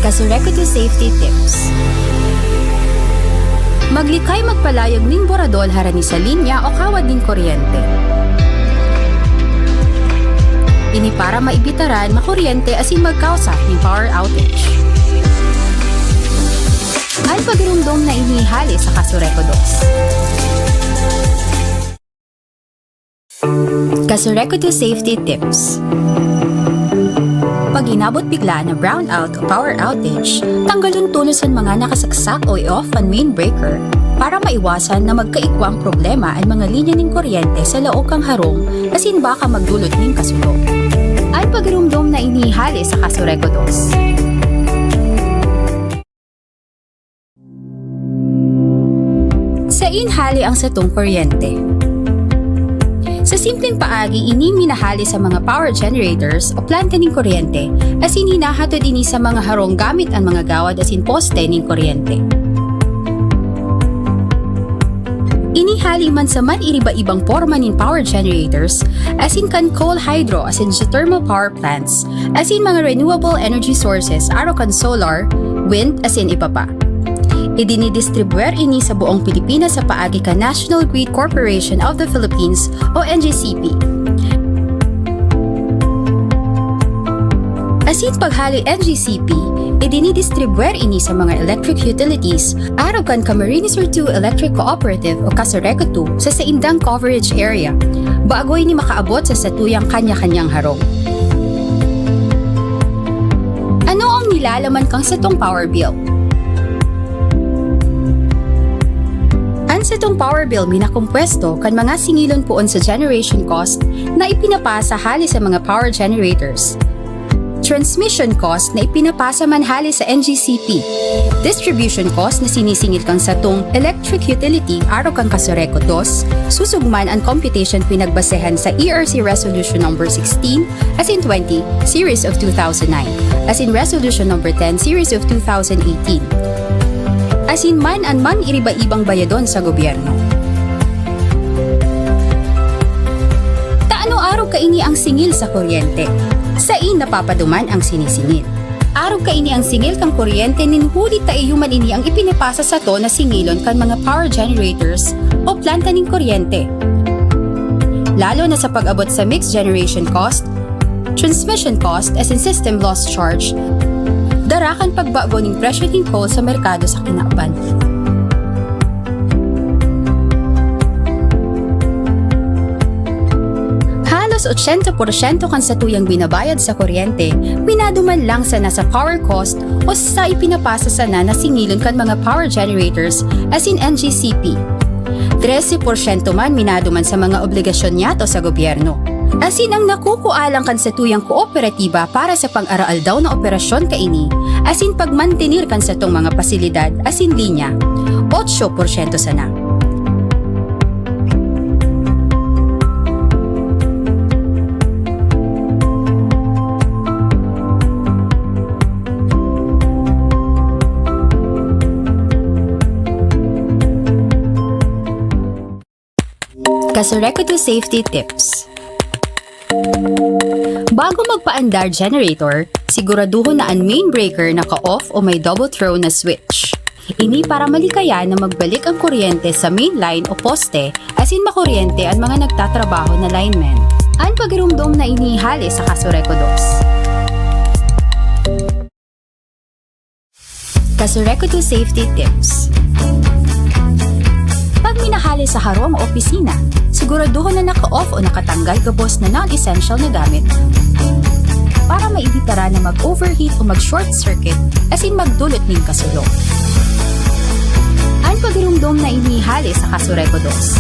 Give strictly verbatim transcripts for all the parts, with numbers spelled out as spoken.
Kasureku to safety tips. Maglikay magpalayog nin boradol harani sa linya o kawad nin kuryente. Ini para maibitaran makuryente asin magkausa nin power outage. An pagirumdom na ini hale sa Kasureku dos. Kasureku to safety tips. Pag inabot bigla na brownout o power outage, tanggalon tolos an mga nakasaksak o i-off an main breaker para maiwasan na magkaikwang problema an mga linya nin kuryente sa laog kan harong asin baka magdulot nin kasulo. An pagirumdom na ini hale sa Kasureku dos. Sain hale ang satong kuryente? Sa simpleng paagi, ini minahale sa mga power generators o planta nin kuryente, asin hinahatod ini sa mga harong gamit an mga gawad asin poste nin kuryente. Ini hale man sa man-iriba-ibang porma nin power generators, asin kan coal, hydro, asin geothermal power plants, asin mga renewable energy sources, arog kan solar, wind, asin iba pa. Idinidistribuyar ini sa buong Pilipinas sa paagi kan National Grid Corporation of the Philippines o N G C P. Asin paghale N G C P, idinidistribuyar ini sa mga electric utilities, arog kan Camarines Sur two Electric Cooperative o Kasureku two sa saindang coverage area, bago ini makaabot sa satuyang kanya-kanyang harong. Ano ang nilalaman kan satong power bill? An satong power bill minakompuesto kan mga singilon poon sa generation cost na ipinapasa hale sa mga power generators, transmission cost na ipinapasa man hale sa N G C P, distribution cost na sinisingil kan satong electric utility arog kan Kasureku dos, susog man an computation pinagbasehan sa E R C Resolution Number sixteen asin twenty, Series of two thousand nine, asin Resolution Number ten, Series of two thousand eighteen. Asin man an man-iriba-ibang bayadon sa gobyerno. Ta ano arog kaini ang singil sa kuryente? Sain napapaduman ang sinisingil? Arog kaini ang singil kan kuryente nin huli ta iyo man ini ang ipinapasa sato na singilon kan mga power generators o planta nin kuryente. Lalo na sa pag-abot sa mixed generation cost, transmission cost, asin system loss charge, dara kan pagbago nin presyo nin coal sa merkado sa kinaban. Halos ochenta porsyento kan satuyang binabayad sa kuryente, minaduman lang sana sa power cost o sa ipinapasa sana na singilon kan mga power generators asin N G C P. Trese porsyento man minaduman sa mga obligasyon niyato sa gobyerno. Asin ang nakukua lang kan satuyang kooperatiba para sa pang-araaldaw na operasyon kaini, asin pagmantener kan satong mga pasilidad asin linya, otso porsyento sana. Kasureku to safety tips. Bago magpaandar generator, siguraduhon na an main breaker naka-off o may double throw na switch. Ini para malikayan na magbalik ang kuryente sa main line o poste, asin makuryente an mga nagtatrabaho na linemen. An pagirumdom na ini hale sa Kasureku dos. Kasureku to safety tips. Pag minahale sa harong o opisina, siguraduhon na naka-off o nakatanggal gabos na non-essential na gamit para maibitara na mag-overheat o mag-short circuit asin magdulot nin kasulo. An pagirumdom na ini hale sa Kasureku dos.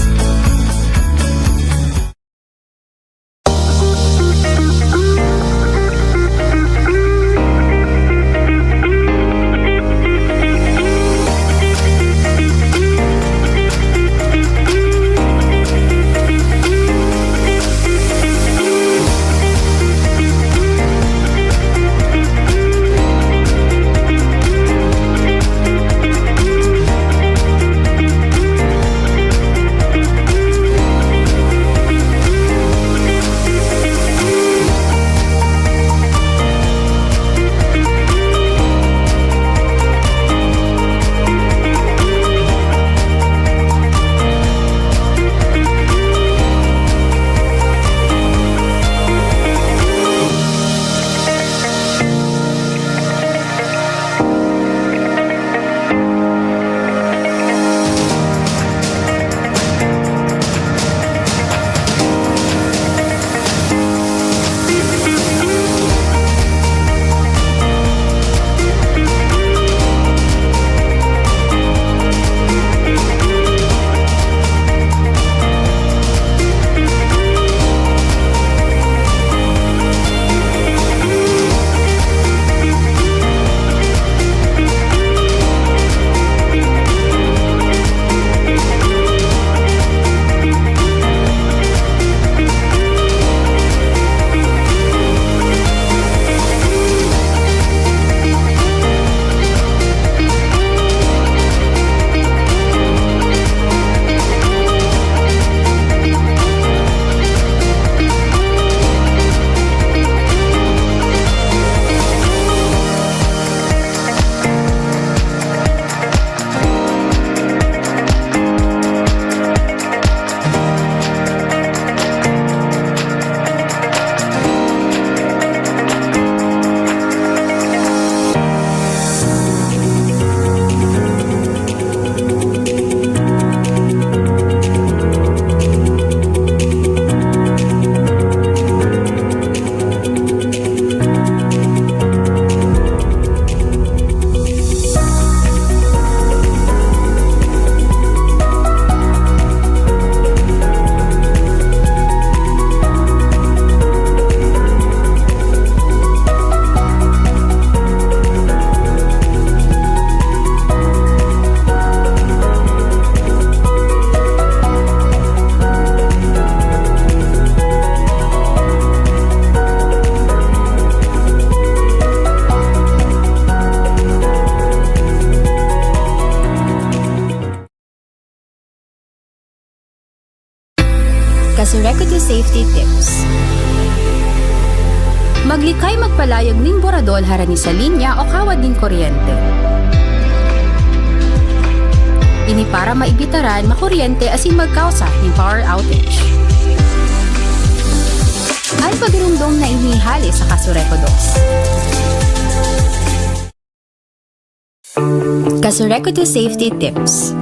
Kasureko Safety Tips. Maglikay magpalayag nin boradol harani sa linya o kawad nin kuryente. Ini para maibitaran makuryente asin magkausa nin power outage. An pagirumdom na ini hale sa Kasureko dos. Kasureko dos Safety Tips.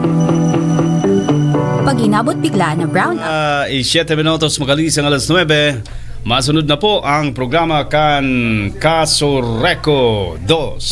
Pag inabot bigla na brownout. Ah, y siete minutos makalilis ang alas nuebe, masunod na po ang programa kan Kasureko dos.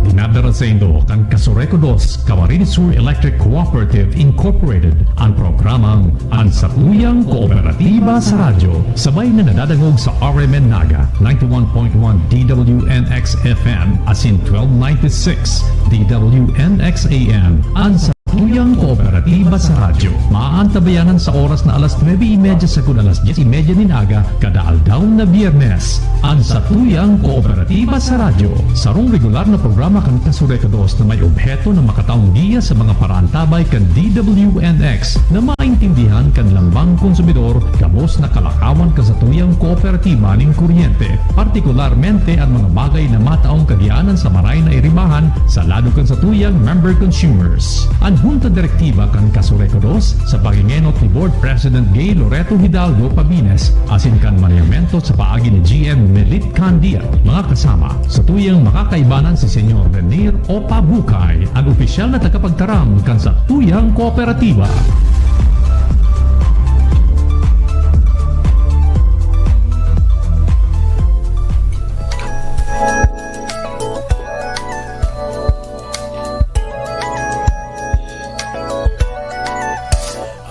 Dinadara saindo kan Kasureko dos, Camarines Sur Electric Cooperative Incorporated, an programang An Satuyang Kooperatiba sa Radyo, sabay na nadadangog sa R M N Naga, ninety-one point one D W N X F M, asin twelve ninety-six D W N X A M. An Satuyang Kooperatiba sa Radyo, maaantabayanan sa oras na alas nuebe y media sagkod alas dyes y media nin aga, kada aldaw na Biyernes. An Satuyang Kooperatiba sa Radyo, sarong regular na programa kan Kasureko dos na may obheto na makataong giya sa mga paraantabay kan D W N X na maintindihan kan lambang konsumidor gabos na kalakawan kan satuyang kooperatiba nin kuryente, partikularmente an mga bagay na mataong kagiyaanan sa maray na iribahan sa lado kan satuyang member consumers. An Hunta Direktiba kan Kasureko dos, sa pangengenot ni Board President Gay Loreto Hidalgo Pabines, asin kan maneyamentos sa paagi ni G M Melit Candia, mga kasama, satuyang makakaibanan si Senyor Renier Opa Bucay, an opisyal na tagapagtaram kan satuyang kooperatiba.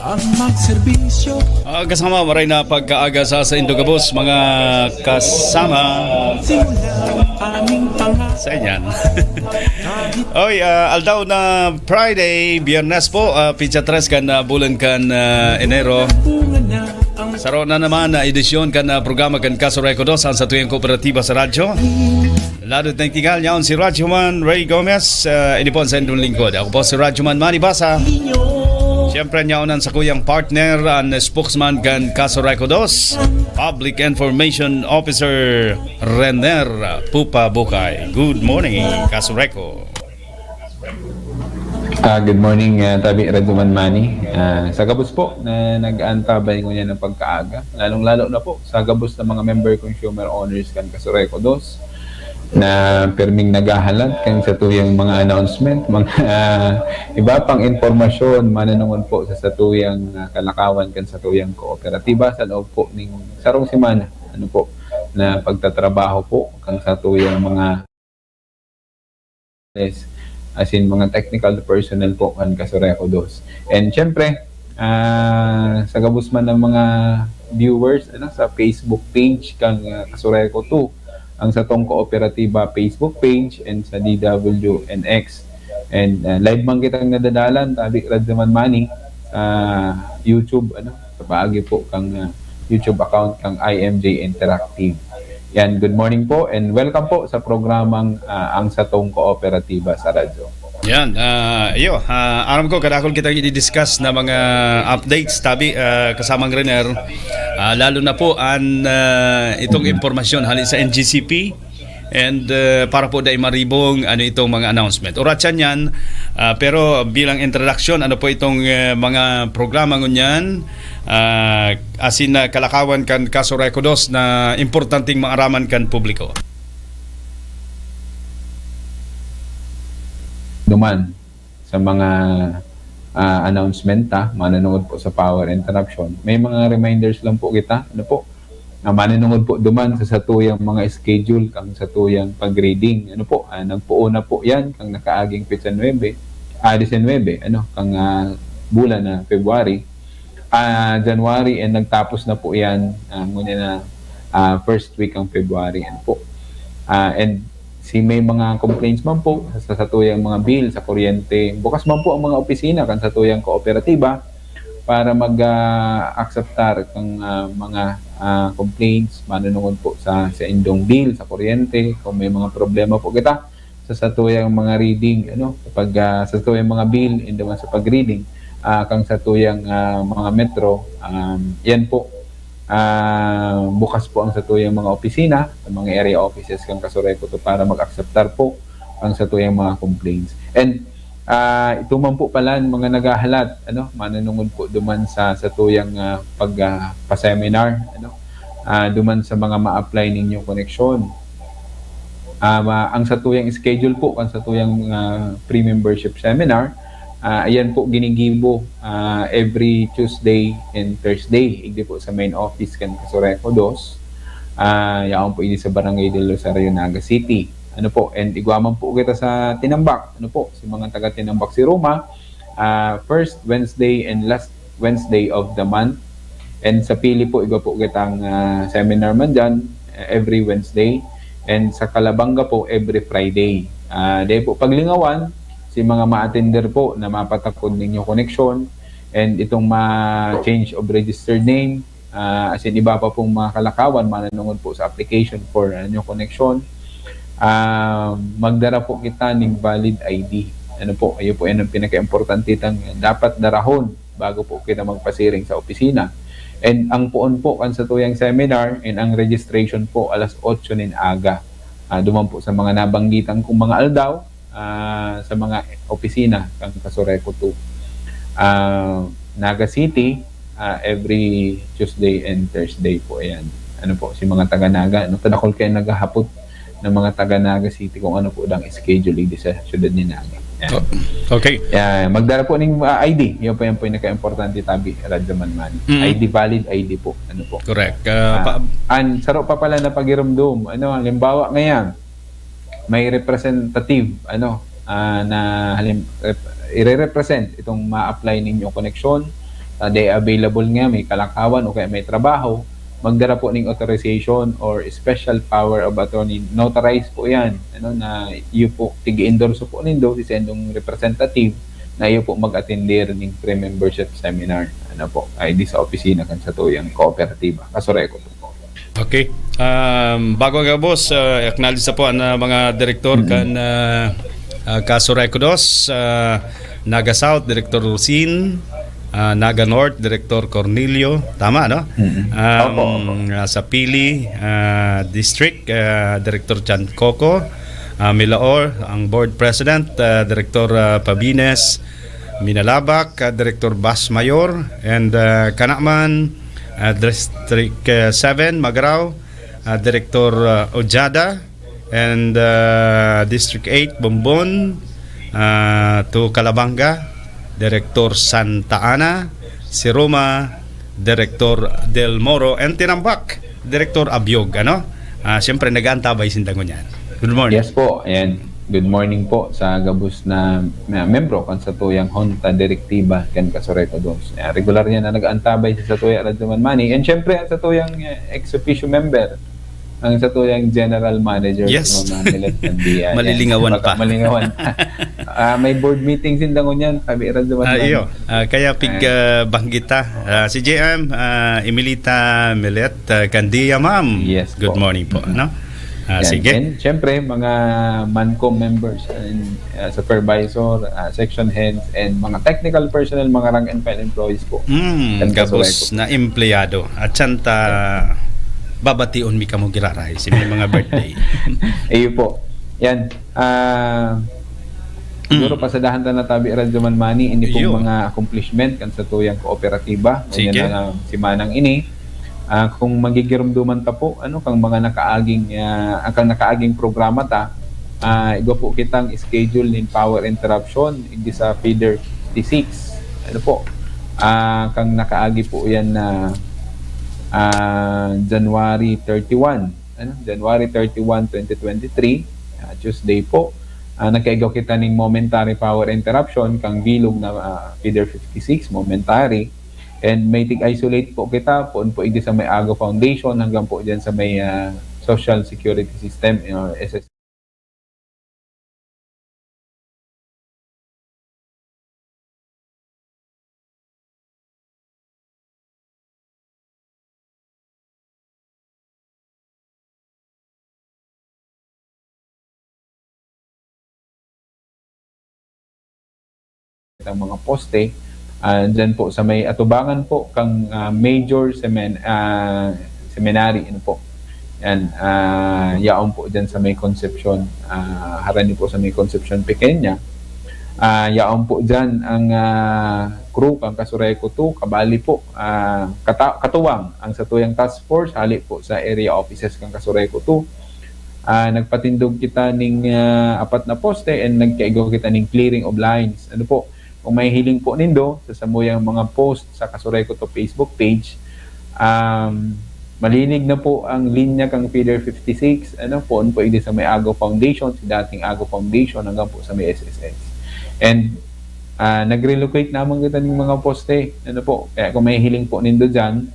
Ang magserbisyo. Ah, kasama, maray na pagkaaga sa saindo gabos, mga kasama. Simula ang aming pangarap. Sa inyan. Oy, ah, aldaw na Friday, Biyernes po, ah, pitsa tres kan, ah, bulan kan, ah, Enero. Bunga na ang Saro na naman na edisyon kan, ah, programa kan Kasureko dos, an satuyang kooperatiba sa radyo. Lado na tinggal niyaon si Radyoman Ray Gomez, ah, ini po an saindong lingkod. Ako po si Radyoman Manny Basa. Siyempre, niyaon an sakuyang partner, an spokesman kan Kasureko dos, Public Information Officer Renner Pupa Bucay. Good morning, Kasureko. Ah, good morning, ah, tabi Radyoman Manny. Ah, sa gabos po na nag-aantabay ngunyan ng pagkaaga, lalong-lalo na po sa gabos ng mga member consumer owners kan Kasureko dos, na pirming naghahalat kan satuyang mga announcement, mga, ah, iba pang impormasyon mananungod po sa satuyang, ah, kalakawan kan satuyang kooperatiba sa loob po ning sarong semana, ano po, na pagtatrabaho po kan satuyang mga as in mga technical personnel po kan Kasureko dos. And syempre, ah, sa gabos man ng mga viewers, ano, sa Facebook page kan, ah, Kasureko two, ang satong kooperatiba Facebook page and sa D W N X. And, ah, live man kitang nadadalan, tabi, Radyoman Manny, sa YouTube, ano, sa paagi po kang, ah, YouTube account kang I M J Interactive. Yan, good morning po and welcome po sa programang, ah, Ang Satong Kooperatiba sa Radyo. Yan, ah, iyo, ah, aram ko, kadakol kitang i-discuss na mga updates, tabi, ah, kasamang Renner, ah, lalo na po an, ah, itong impormasyon hali sa N G C P and, ah, para po dai maribong ano itong mga announcement. Oratsan yan, ah, pero bilang introduction, ano po itong, ah, mga programa ngunyan, ah, asin na kalakawan kan Kasureko dos na importanteng maaraman kan publiko. Duman sa mga, ah, announcement ta, manunungod po sa power interruption, may mga reminders lang po kita, ano po, na manunungod po duman sa satuyang mga schedule kang satuyang pag-reading. Ano po, ah, nagpoon na po yan kang nakaaging petsa nuebe, ah, disinwebe, ano, kang, ah, bulan na February, ah, January, and nagtapos na po yan, ah, ngunyan na, ah, first week ang February, ano po. Ah, and si may mga complaints man po sa satuyang mga bill, sa kuryente, bukas man po ang mga opisina kan satuyang kooperatiba para mag, ah, akseptar kang, ah, mga, ah, complaints manunungod po sa, sa indong bill, sa kuryente, kung may mga problema po kita. sa satuyang mga reading, ano, pag, ah, sa satuyang mga bill, and naman sa pag-reading, ah, kang satuyang, ah, mga metro, um, yan po, ah, bukas po ang satuyang mga opisina, ang mga area offices kang Kasureco to para mag-akseptar po ang satuyang mga complaints. And, ah, ito man po pala ang mga naghahalat, ano, manunungod po duman sa satuyang, ah, pag, ah, pa-seminar, ano, ah, duman sa mga ma-apply ninyong koneksyon. Ah, ma-, ang satuyang schedule po, ang satuyang, ah, pre-membership seminar, ah, ayan po, ginigibo, ah, every Tuesday and Thursday, igdi po sa main office kan Kasureco dos. Ah, yaon po ini sa Barangay del Rosario, Naga City. Ano po, and igwa man po kita sa Tinambac. Ano po, si mga taga Tinambac si Roma, ah, first Wednesday and last Wednesday of the month. And sa Pili po, igwa po kitang, ah, seminar man dyan, eh, every Wednesday. And sa Calabanga po, every Friday. Ah, dahil po paglingawan, si mga ma-attender po na mapatakod ninyo koneksyon, and itong ma-change of registered name, ah, as in iba pa pong mga kalakawan, mananungod po sa application for, ano, connection, ah, magdara po kita ning valid I D. Ano po, ayo po yan ang pinaka-importante tang dapat darahon bago po kita magpasiring sa opisina. And ang poon po kan satuyang seminar and ang registration po alas otso nin aga. Ah, duman po sa mga nabanggitan kong mga aldaw, ah, sa mga opisina kan Kasureco two. Ah, Naga City, ah, every Tuesday and Thursday po yan. Ano po, si mga taga Naga, ano, padakol kayo naghahapot ng mga taga Naga City kung ano po dang schedule di sa syudad ni Naga. Yan. Oh, okay. Yeah, magdara po ning, ah, I D. Yan po, yan po yung naka-importante tabi, Radyo Manmani. Mm. I D valid, I D po. Ano po? Correct. Ah, Ah, pa- and saro pa pala na pagirumdom. Ano, halimbawa ngayon, may representative, ano, ah, na halim-, rep-, ire-represent itong ma-apply ninyo koneksyon, ah, they available nga, may kalakawan o kaya may trabaho, magdara po ning authorization or special power of attorney. Notarize po yan, ano, na iyo po, tig-endorso po nindo, si sendong representative na iyo po mag-atender ning pre-membership seminar. Ano po, ay di sa opisina kan satuyang kooperatiba. Kasureco po. Okay. Um, bago nga, boss, uh, acknowledge sa po ang, uh, mga direktor Mm-mm. kan, uh, uh, Kasureco dos, uh, Naga South, Direktor Rosin, uh, Naga North, Direktor Cornelio. Tama, no? Mm-mm. Um, Opo, opo. Uh, sa Pili, uh, District, uh, Direktor Chan Coco, uh, Milaor, ang Board President, uh, Direktor, uh, Pabines, Minalabac, uh, Direktor Bas Mayor, and, uh, Kanaman, uh, District, uh, seven, Magarao, uh, Direktor, uh, Ojada, and, uh, District eight, Bombon, uh, to Calabanga, Direktor Santa Ana, si Roma, Direktor Del Moro, and Tinambak, Direktor Abiog, ano? Ah, siyempre, nag-aantabay sinda ngunyan. Good morning. Yes po, ayan. Good morning po sa gabos na, na membro kan satuyang Junta Direktiba kan Kasureco dos. Ayan, regular niya na nag-aantabay sa satuya Radyo Manmani. And syempre, ang satuyang, eh, ex officio member, ang satuyang general manager, Yes. si Ma'am Milet Candia. Ayan. Malilingawan Baka pa. malingawan pa. Ah, may board meeting sinda ngunyan, sabi Radyo Ah, Manmani. iyo. Ah, kaya pig, Ah. ah, banggita. Ah, si J M, ah, Emilita Milet, ah, Candia, ma'am. Yes Good po. morning po, Mm-mm. no? Ah, Yan. sige. And syempre, mga Mancom members and, ah, supervisor, ah, section heads, and mga technical personnel, mga rank and file employees po. Hmm, Yan, gabos Kasureco. na empleyado. At siyanta, babation mi kamo giraray, si may mga birthday. Iyo po. Yan. Ah, siguro Mm. pasadahan ta na tabi, Radyo Manmani, ini pong Iyo. mga accomplishment kan satuyang kooperatiba. Sige. Yan ang, ah, simanang ini. Ah, kung magigirumduman ta po, ano, kang mga nakaaging, ah, kang nakaaging programa ta, ah, igwa po kitang schedule nin power interruption, igdi sa feeder fifty-six. Ano po? Ah, kang nakaagi po yan na, ah, January thirty-one, ano? January thirty-one, twenty twenty-three, ah, Tuesday po. Ah, nagkaigwa kita ning momentary power interruption, kang bilog na, ah, feeder fifty-six, momentary. And may tig-isolate po kita, poon po igdi sa may Aga Foundation, hanggang po dyan sa may, ah, Social Security System, or S S ng mga poste, ah, dyan po sa may atubangan po kang, ah, major semen-, ah, seminary, ano po. Yan, ah, yaon po dyan sa may Concepcion, ah, harani po sa may Concepcion Pequeña. Ah, yaon po dyan ang, ah, crew kang Kasureco two, kabali po, ah, kata-, katuwang ang satuyang task force, hali po sa area offices kang Kasureco two. Ah, nagpatindog kita ning, ah, apat na poste and nagkaigwa kita ning clearing of lines. Ano po, kung may hiling po nindo sa samuyang mga post sa Kasureco two Facebook page, um, malinig na po ang linya kang feeder fifty-six, ano, poon po ini sa may Ago Foundation, si dating Ago Foundation hanggang po sa may S S S. And, ah, nag-relocate naman kita ng mga poste, ano po, kaya kung may hiling po nindo dyan,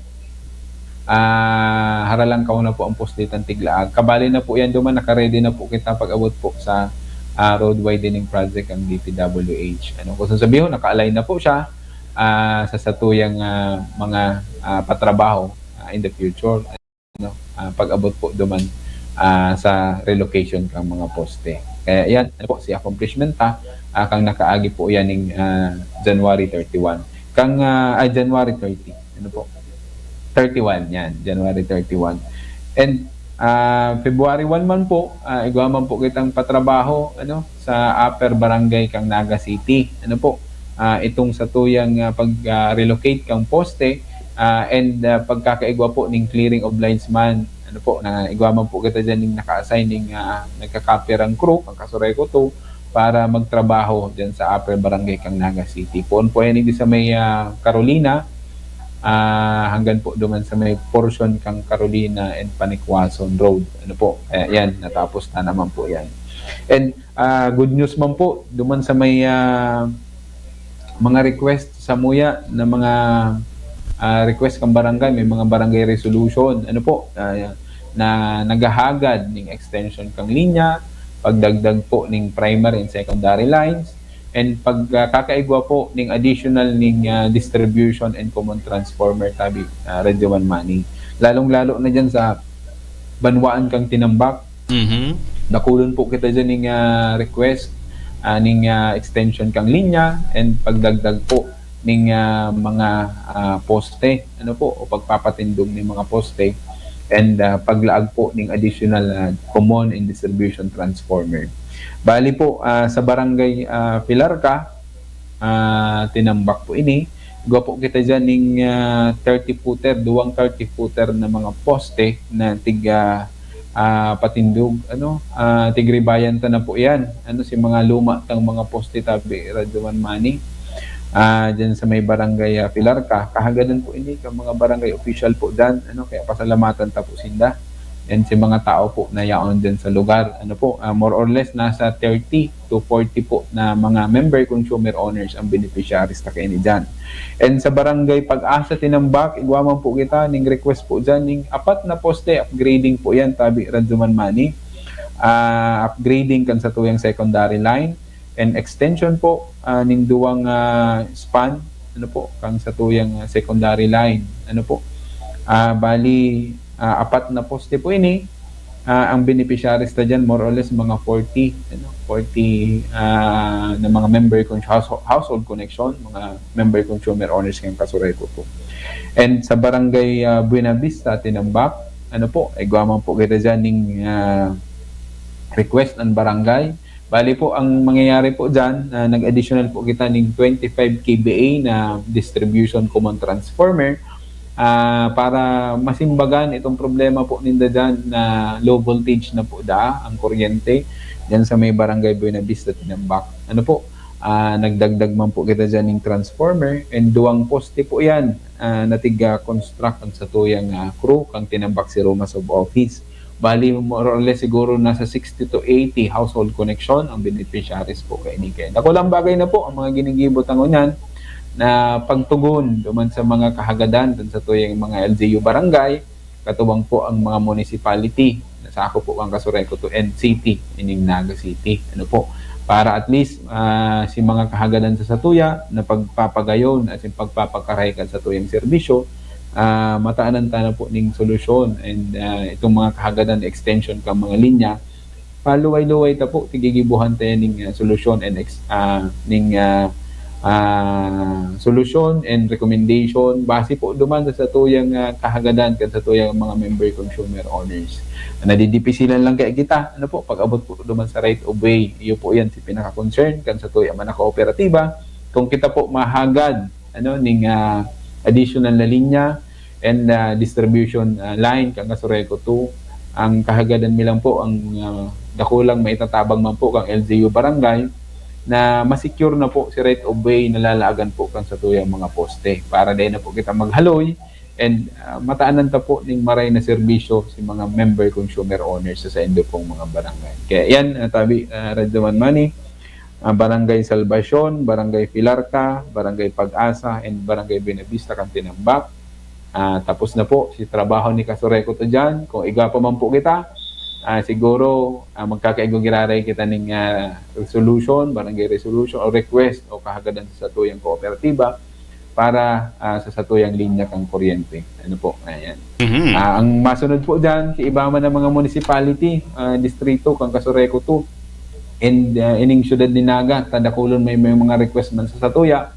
ah, haralang kaw na po ang poste tan tiglaag. Kabali na po yan duman, naka-ready na po kita pag-abot po sa, ah, road widening project ang D P W H. Ano, kung sasabihin, naka-align na po siya, ah, sa satuyang, ah, mga, ah, patrabaho, ah, in the future. Ano, ah, pag-abot po duman, ah, sa relocation kang mga poste. Kaya yan, ano po, si accomplishment ta, ah, kang nakaagi po yan ning, ah, January thirty-one. Kang, ah, ay, January thirty. Ano po? Thirty-one, yan. January thirty-one. And, ah, February one man po, ah, igwa man po kitang patrabaho, ano, sa Upper Barangay kang Naga City. Ano po? Ah, itong satuyang, ah, pag, ah, relocate kang poste, ah, and, ah, pagkakaigwa po ning clearing of lines man. Ano po, na igwa man po kita dyan ning naka-assign ning, ah, nagka-copy rang crew, kang Kasureco two, para magtrabaho dyan sa Upper Barangay kang Naga City. Poon po yan, hindi sa may, ah, Carolina, ah, hanggang po duman sa may portion kang Carolina and Panikwason Road. Ano po, kaya yan, natapos na naman po yan. And, ah, good news man po, duman sa may, ah, mga request samuya na mga, ah, request kang barangay, may mga barangay resolution, ano po, ah, na naghahagad ning extension kang linya, pagdagdag po ning primary and secondary lines, and pag, ah, kakaigwa po ning additional ning, ah, distribution and common transformer tabi, ah, Radyo One Money. Lalong-lalo na dyan sa banwaan kang Tinambak, Mhm. dakulon po kita dyan ning, ah, request, ah, ning, ah, extension kang linya and pagdagdag po ning, ah, mga, ah, poste, ano po, o pagpapatindog ning mga poste and, ah, paglaag po ning additional, ah, common and distribution transformer. Bali po, ah, sa barangay, ah, Pilarca, ah, Tinambak po ini, igwa po kita dyan ning, ah, thirty footer, duwang thirty footer na mga poste na tig, ah, ah, patindog, ano, ah, tigribayan ta na po yan. Ano, si mga luma tang mga poste tabi, Radyo One Money. Ah, dyan sa may barangay, ah, Pilarca, kahagadan po ini, kang mga barangay official po dyan, ano, kaya pasalamatan ta po sinda. And si mga tao po na yaon dyan sa lugar, ano po, ah, more or less nasa thirty to forty po na mga member consumer owners ang beneficiaries ta kaini dyan. And sa barangay Pag-asa Tinambak, igwa man po kita ning request po dyan, ning apat na poste, upgrading po yan, tabi Radyo One Money. Ah, upgrading kan satuyang secondary line and extension po, ah, ning duwang, ah, span, ano po, kang satuyang, ah, secondary line. Ano po? Ah, bali, ah, apat na poste po ini. Ah, ang beneficiaries ta dyan, more or less, mga forty, ano, forty, ah, na mga member con-, household, household connection, mga member consumer owners ngayong Kasureco po. And sa barangay, ah, Buena Vista, Tinambak, ano po, igwa man po kita dyan ning, ah, request ng barangay. Bali po, ang mangyayari po dyan, ah, nag-additional po kita ning twenty-five K V A na distribution common transformer, ah, para masimbagan itong problema po ninda dyan na low voltage na po da ang kuryente dyan sa may barangay Buena Vista, Tinambak. Ano po, ah, nagdagdag man po kita dyan ng transformer and duwang poste po yan, ah, na tiga-construct ang satuyang, ah, crew kang Tinambak si Romas of Office. Bali, more or less siguro nasa sixty to eighty household connection ang beneficiaries po kaini. Kaya dakulang bagay na po ang mga ginigibo ta ngunyan na pagtugon duman sa mga kahagadan dun sa tuyang mga L G U barangay, katuwang po ang mga municipality, nasako po ang Kasureco to and city, ining Naga City. Ano po? Para at least, ah, si mga kahagadan sa satuya na pagpapagayon at yung pagpapakaray kan satuyang serbisyo, ah, mataanan ta na po ning solusyon and, ah, itong mga kahagadan extension kang mga linya, paluway-luway ta po, tigigibuhan ta yan ning, ah, solusyon and ex-, ah, ning, ah, ah, solusyon and recommendation base po duman sa satuyang, ah, kahagadan kan satuyang mga member consumer owners. Nadidipisilan lang kaya kita, ano po, pag-abot po duman sa right of way. Iyo po yan si pinaka-concern kan satuyang mga kooperatiba. Kung kita po mahagad, ano, ning, ah, additional na linya and, ah, distribution, ah, line kan Casureco two, ang kahagadan mi lang po, ang, ah, dakulang maitatabang man po kang L G U barangay, na ma-secure na po si right of way na lalaagan po kan satuyang mga poste. Para dai na po kita maghaloy and, ah, mataanan ta po ning maray na serbisyo si mga member consumer owners sa saindo pong mga barangay. Kaya yan, ah, tabi, ah, Radyo Man Money, ah, Barangay Salvacion, Barangay Filarca, Barangay Pag-asa, and Barangay Buenavista kan Tinambac. Ah, tapos na po si trabaho ni Casureco to dyan. Kung igwa pa man po kita, ah, siguro, ah, magkakaigo giraray kita ning, ah, resolution, barangay resolution, o request o kahagadan sa satuyang kooperatiba para, ah, sa satuyang linya kan kuryente. Ano po? Ayan. Mhm. Ah, ang masunod po dyan, si iba man ang mga municipality, ah, distrito kan Casureco two, and, ah, ining syudad ni Naga, tadakulon may, may mga request man sa satuya.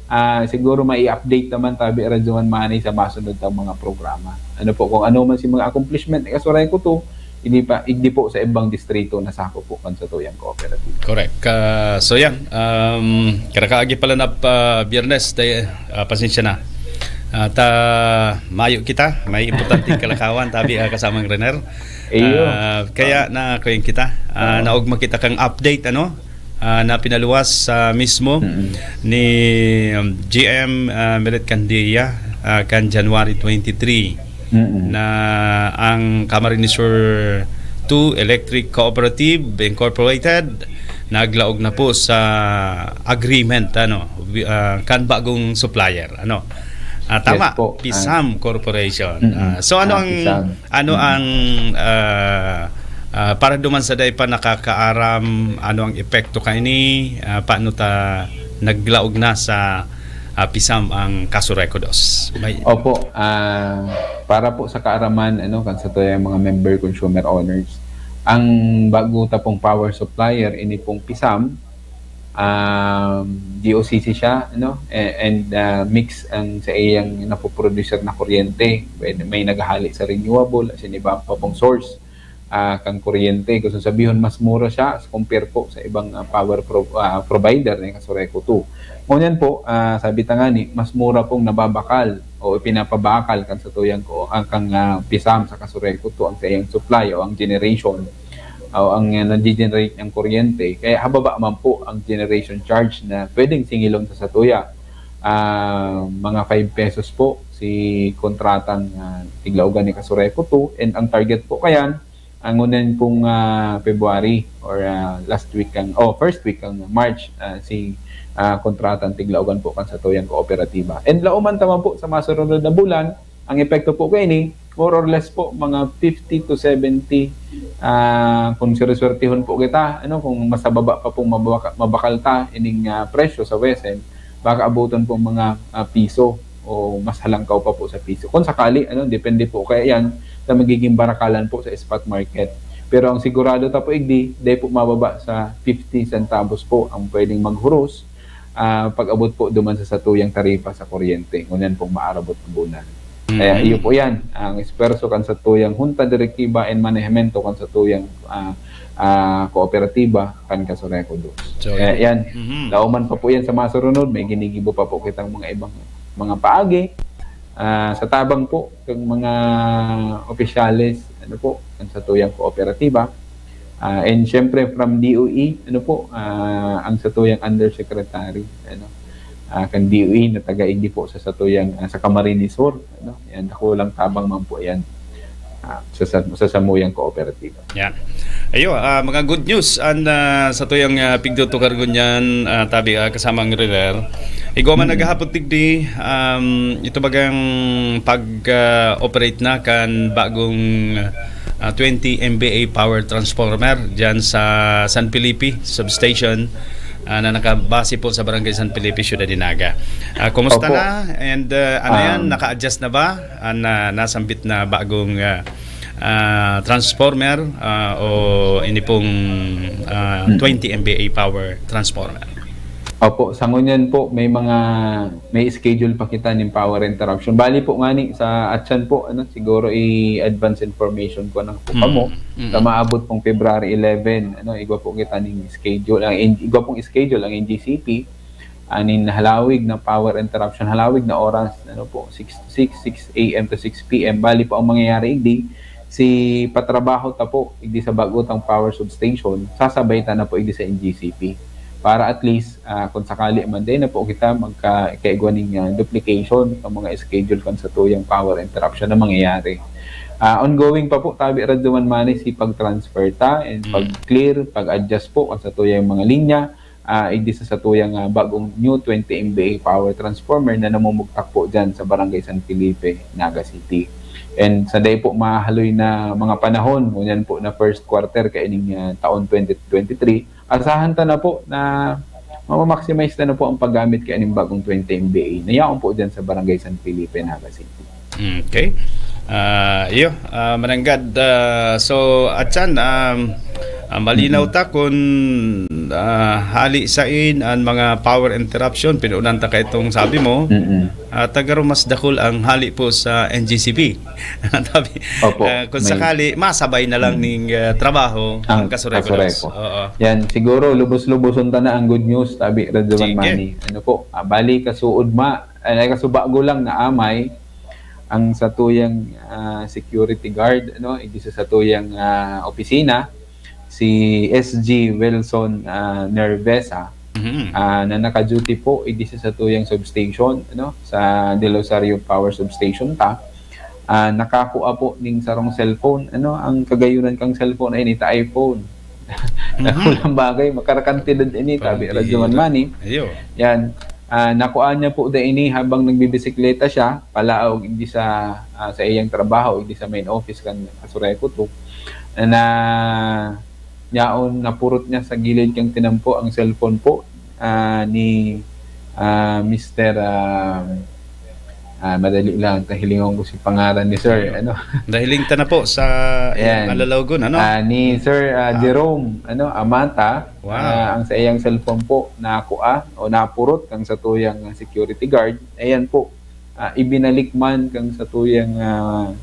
Ah, siguro mai-update naman tabi Radyo Man Money sa masunod tang mga programa. Ano po, kung ano man si mga accomplishment ni Casureco two, hindi pa, hindi po sa ibang distrito na sakop po kan satuyang cooperative. Correct. Ka, so yan, um, karakaagi pala na pa Biyernes, tay, ah, pasensya na. At, ah, mayo kita, may importanteng kalakawan, tabi, ah, kasamang Rener. Iyo. Ah, kaya na, kuya kita, ah, naugma kita kang update, ano? Ah, na pinaluwas, ah, mismo Mm-mm. ni, um, G M, ah, Meret Candia, ah, kan January twenty-three, Mm-mm. na ang Camarines Sur two Electric Cooperative Incorporated naglaog na po sa agreement, ano, wi-, ah, kan bagong supplier, ano. Ah, tama, Yes po. Pisam Ah. Corporation. Mm-mm. Ah, so ano Ah, ang, Pisam. ano Mm-mm. ang, ah, ah, para duman sa dai pa nakakaaram, ano ang epekto kaini? Ah, paano ta naglaog na sa, ah, Pisam ang Casureco dos? May Opo, ah, para po sa kaaraman, ano, kan satuyang mga member consumer owners, ang bago ta pong power supplier, ini pong Pisam, um, G O C C siya, ano, a-, and, ah, mix ang sa iyang napoproducer na kuryente. Pwede, may naghahali sa renewable, as in iba pa pong source, ah, kang kuryente. Gusto sabihon, mas mura siya as compare po sa ibang, ah, power pro-, ah, provider na yung Casureco two. Ngunyan po, ah, sabi ta nga ni, mas mura pong nababakal o ipinapabakal kan satuyang ko, ang kang, ah, Pisam sa Casureco two, ang sa iyang supply o ang generation o ang, ah, nagge-generate ng kuryente. Kaya hababa man po ang generation charge na pwedeng singilon sa satuya. Ah, mga five pesos po si kontratang, ah, tiglaogan ni Casureco two, and ang target po kayan, ang unan pong, ah, February or, ah, last week kang, oh, first week kang March, ah, si, ah, kontratang tiglaogan po kan satuyang kooperatiba. And lauman ta man po sa masurunod na bulan, ang epekto po kaini, more or less po, mga fifty to seventy, ah, kung swerswertehon po kita, ano, kung mas mababa pa pong mabaka-, mabakal ta ining, ah, presyo sa WESM, baka abuton po mga, ah, piso o mas halangkaw pa po sa piso. Kung sakali, ano, depende po kaya yan sa magiging barakalan po sa spot market. Pero ang sigurado ta po, igdi, dai po mababa sa fifty centavos po ang pwedeng maghuros, ah, pag-abot po duman sa satuyang taripa sa kuryente, ngunyan pong maarabot na bulan. Kaya Mm. iyo po yan, ang esfuerso kan satuyang Junta Direktiba and Manehemento kan satuyang, ah, ah, kooperatiba kan Casureco dos. So, Kaya iyo. yan, Mhm. lauman pa po yan sa masurunod, may ginigibo pa po kitang mga ibang mga paagi. Ah, sa tabang po kang mga opisyales, ano po, kan satuyang kooperatiba. Ah, and syempre from D O E, ano po, ah, ang satuyang undersecretary, ano, ah, kan D O E na taga-igdi po sa satuyang, ah, sa Camarines Sur, ano, yan, dakulang tabang man po yan, ah, sa, sa, sa samuyang kooperatiba. Yan. Ayo, ah, mga good news an, ah, satuyang, ah, pigtutukar ngunyan, ah, tabi, ah, kasamang Riner. Igwa man Mm. naghahapot digdi, um, ito bagang pag, ah, operate na kan bagong, ah, twenty M V A power transformer diyan sa San Felipe substation, ah, na nakabase po sa Barangay San Felipe, Ciudad de Naga. Ah, kumusta Opo. na? And, ah, ano Ah. yan? Naka-adjust na ba? An, ah, nasambit na bagong, ah, ah, transformer, ah, o ini pong, ah, Mm. twenty M V A power transformer? Opo, sa ngunyan po, may mga, may schedule pa kita nin power interruption. Bali po ngani, sa atyan po, ano, siguro i-advance information ko na po kamo. Mm. Sa maabot pong February eleven, ano, igwa po kita ning schedule, ang in-, igwa pong schedule ang N G C P, anin halawig na power interruption, halawig na oras, ano po, six to six, six A M to six P M. Bali po ang mangyayari igdi, si patrabaho ta po, igdi sa bago tang power substation, sasabay ta na po igdi sa N G C P. Para at least, ah, kung sakali man, di na po kita magka-, kaigwa ning, ah, duplication ng mga schedule kan satuyang power interruption na mangyayari. Ah, ongoing pa po, tabi Radyo Man Mani, si pag-transfer ta and Mm. pag-clear, pag-adjust po kan satuyang mga linya, ah, igdi sa satuyang, ah, bagong new twenty M V A power transformer na namumugtak po dyan sa Barangay San Felipe, Naga City. And sa dai po mahaloy na mga panahon, ngunyan po na first quarter kaining, ah, taon twenty twenty-three, asahan ta na po na mama-maximize ta na po ang paggamit kaining bagong twenty M V A na yaon po dyan sa Barangay San Felipe, Naga City. Okay. Ah, iyo, ah, mananggad, ah, so, atyan, um, ah, malinaw Mm-mm. ta kun, ah, hali sain an mga power interruption, pinunan ta ka itong sabi mo, Mm-mm. ah, ta garo mas dakul ang hali po sa N G C P. Tabi, Opo, ah, kung may sakali, masabay na lang Mm. ning, ah, trabaho Ang ang Kasureco. Kasureco. Oo. Yan, siguro lubos-luboson ta na ang good news, tabi, Radyo Man Sige. Mani. Ano po, ah, bali, kasuod ma-, ay, kasubago lang na amay ang satuyang, ah, security guard, ano, igdi sa satuyang, ah, opisina, si S G Wilson, ah, Nervesa, Mhm. ah, na naka-duty po igdi sa satuyang substation, ano, sa Del Rosario Power Substation ta. Ah, nakakua po ning sarong cellphone, ano, ang kagayunan kang cellphone ay nita iPhone. Mhm. Dakulang bagay, makarakantidad ini, tabi, Pambira. Radyo Man Mani. Iyo. Yan. Ah, nakuha niya po da ini habang nagbibisikleta siya, palaog, igdi sa, ah, sa iyang trabaho, igdi sa main office kan Kasureco two, na yaon, napurot niya sa gilid kan tinampo ang cellphone po, ah, ni, ah, Mister, ah, ah, madali lang, kahilingon ko si pangaran ni Sir, Ayun. ano? Dahiling ta na po sa iyang Ayan. alalagon, ano? Ah, ni Sir, ah, Ah. Jerome, ano, Amata, Wow. ah, ang sa iyang cellphone po, nakua o napurot kang satuyang security guard. Ayan po, ah, ibinalik man kang satuyang, ah,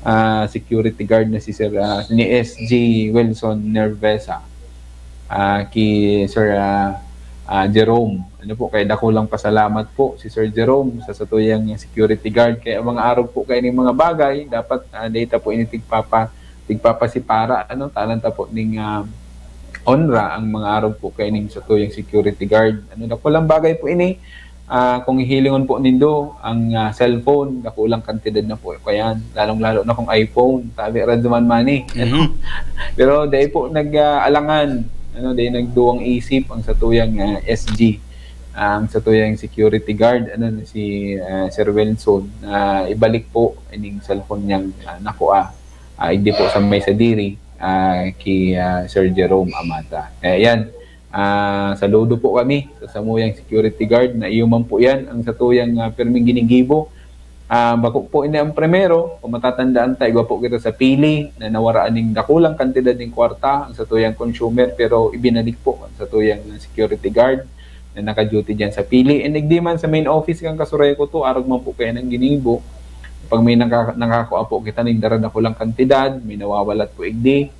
ah, security guard na si Sir, ah, ni S G Wilson Nervesa, ah, ki Sir, ah, ah, Jerome. Ano po, kaya dakulang pasalamat po si Sir Jerome sa satuyang security guard. Kaya mga arog po kayo ning mga bagay, dapat, ah, data po ini tigpapa-, tigpapasipara, ano, talan ta po ning, ah, onra ang mga arog po kayo ning satuyang security guard. Ano, dakulang bagay po ini. Ah, kung hihilingon po nindo, ang, ah, cellphone, dakulang kantidad na po kayan. Lalong-lalo na kung iPhone, tabi, Radyo Man Mani. Mhm. Pero dai po nag, ah, alangan, ano, dai nagduwang isip ang satuyang, ah, S G, ang satuyang security guard, ano, si, ah, Sir Wilson, na ibalik po ining cellphone niyang, ah, nakua, ah, igdi po sa may sadiri, ah, ki, ah, Sir Jerome Amata. Kaya yan, ah, saludo po kami sa samuyang security guard na iyo man po yan ang satuyang, ah, pirming ginigibo. Ah, bako po ini ang primero, kung matatandaan ta, igwa po kita sa Pili na nawaraan ning dakulang kantidad ning kwarta ang satuyang consumer, pero ibinalik po ang satuyang security guard na naka-duty diyan sa Pili. And igdi man sa main office kan Kasureco two, arog man po kayo ng ginibo. Pag may naka-, nakakua po kita ning daradakulang kantidad, may nawawalat po igdi,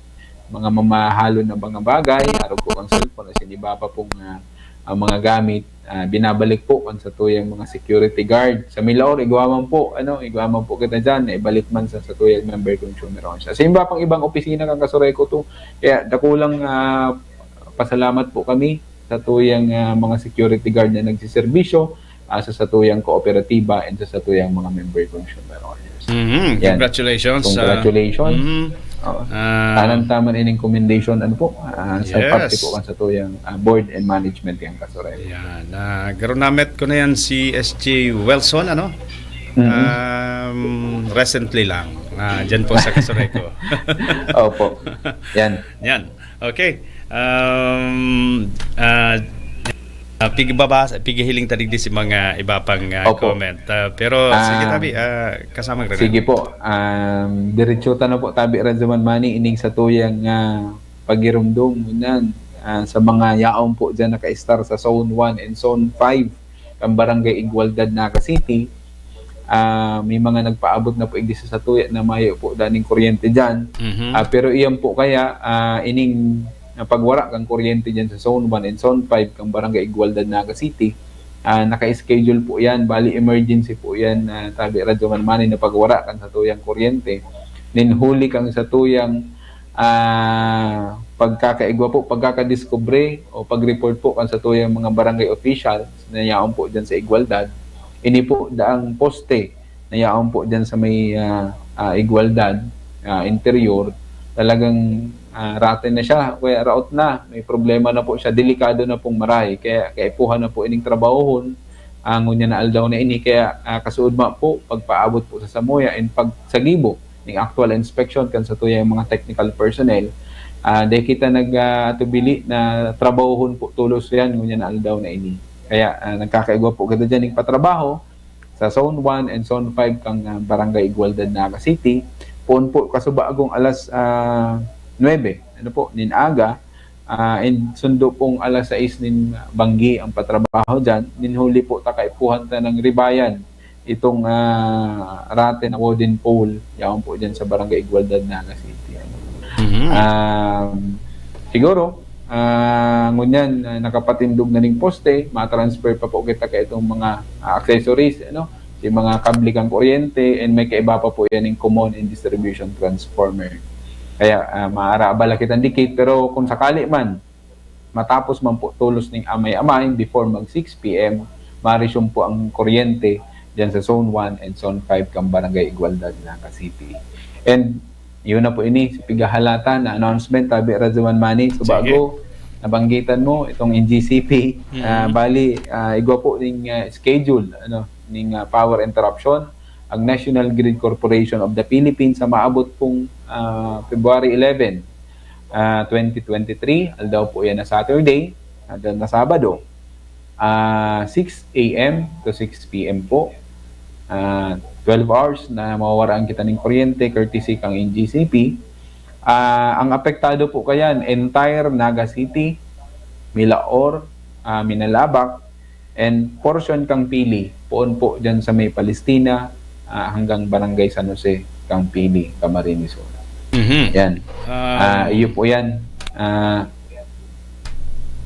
mga mamahalon na mga bagay, arog po ang cellphone, as in, iba pa pong, ah, ang mga gamit, ah, binabalik po kan satuyang mga security guard. Sa Milaor, igwa man po, ano, igwa man po kita dyan, na ibalik man sa satuyang member consumer on siya. Sa iba pang ibang opisina kan Kasureco two, kaya dakulang, ah, pasalamat po kami sa tuyang, ah, mga security guard na nagsiserbisyo, ah, sa satuyang kooperatiba and sa satuyang mga member consumer owners. Mhm. Yan. Congratulations, ah, Congratulations. mhm. Oo. Ah. Tanan taman ining commendation, ano po, ah, sa Yes. parte po kan satuyang, ah, board and management kan Kasureco. Yan. Ah, garo namit ko na yan si S J Wilson, ano? Mhm. Um, recently lang. Ah, dyan po sa Kasureco. Opo. Yan. Yan. Okay. Um, ah, ah, pigibabasa, pigihiling ta digdi si mga iba pang, ah, Opo. comment. Ah, pero sige, Ah, tabi, ah, kasama rin. Sige po. Um, diretso ta na po, tabi, Radyo Man Mani, ining satuyang, ah, pagirumdom, ngunyan. ah, sa mga yaon po diyan naka-star sa Zone one and Zone five kan Barangay Igualdad, Naga City. Ah, may mga nagpaabot na po igdi sa satuya na mayo po daning kuryente diyan. Mhm. Ah, pero iyan po kaya, ah, ining, ah, pagwara kan kuryente diyan sa Zone one and Zone five kan Barangay Igualdad, Naga City, ah, naka-schedule po yan. Bali, emergency po yan, ah, tabi Radyo Manmani, na pagwara kan satuyang kuryente. Nin huli kan satuyang, ah, pagkakaigwa po, pagkakadiskubre o pag-report po kan satuyang mga barangay officials na yaon po dyan sa Igualdad. Ini po daang poste na yaon po dyan sa may, ah, ah, Igualdad, ah, interior, talagang, ah, rotten na siya, kaya raot na, may problema na po siya, delikado na pong maray, kaya kaipuhan na po ining trabahohon, ah, ngunyan na aldaw na ini, kaya, ah, kasuodma po, pagpaabot po sa samuya and pagsagibo ning actual inspection kan satuyang mga technical personnel, ah, dai kita nag, ah, atubili na trabahohon po tolos yan ngunyan na aldaw na ini. Kaya, ah, nagkakaigwa po kita dyan ning patrabaho sa Zone one and Zone five kan, ah, Barangay Igualdad, Naga City. Poon po, kasubaagong alas, ah, nuebe, ano po, nin aga, ah, and sundo pong alas sais nin banggi ang patrabaho dyan. Nin huli po, ta kaipuhan ta ng ribayan itong, ah, rotten na wooden pole, yaon po dyan sa Barangay Igualdad, Naga City. Ano. Mhm. Um, siguro, ah, ngunyan, ah, nakapatindog na ning poste, matransfer pa po kita ka itong mga, ah, accessories, ano, si mga kable kan kuryente, and may kaiba pa po yan yung common and distribution transformer. Kaya, ah, maara abala kitang dikit, pero kung sakali man, matapos man po tolos ning amay-amay, before mag six P M, ma-resume po ang kuryente dyan sa Zone one and Zone five kan Barangay Igualdad, Naga City. And yun na po ini, sa pigahalata na announcement, tabi Radyo Manmani. So, Sige. Bago nabanggitan mo itong N G C P, Mhm. ah, bali, ah, igwa po ning, ah, schedule, ano, ning, ah, power interruption ang National Grid Corporation of the Philippines sa maabot pong, ah, February eleven, ah, twenty twenty-three, aldaw po yan na Saturday, aldaw na Sabado, ah, six A M to six P M po. Ah, twelve hours na mawawaraan kita ning kuryente courtesy kang N G C P. Ah, ang apektado po kayan, entire Naga City, Milaor, ah, Minalabac, and portion kang Pili, poon po dyan sa may Palestina, ah, hanggang Barangay San Jose kang Pili, Camarines Sur. Mhm. Yan. Um, Ah, iyo po yan. Ah,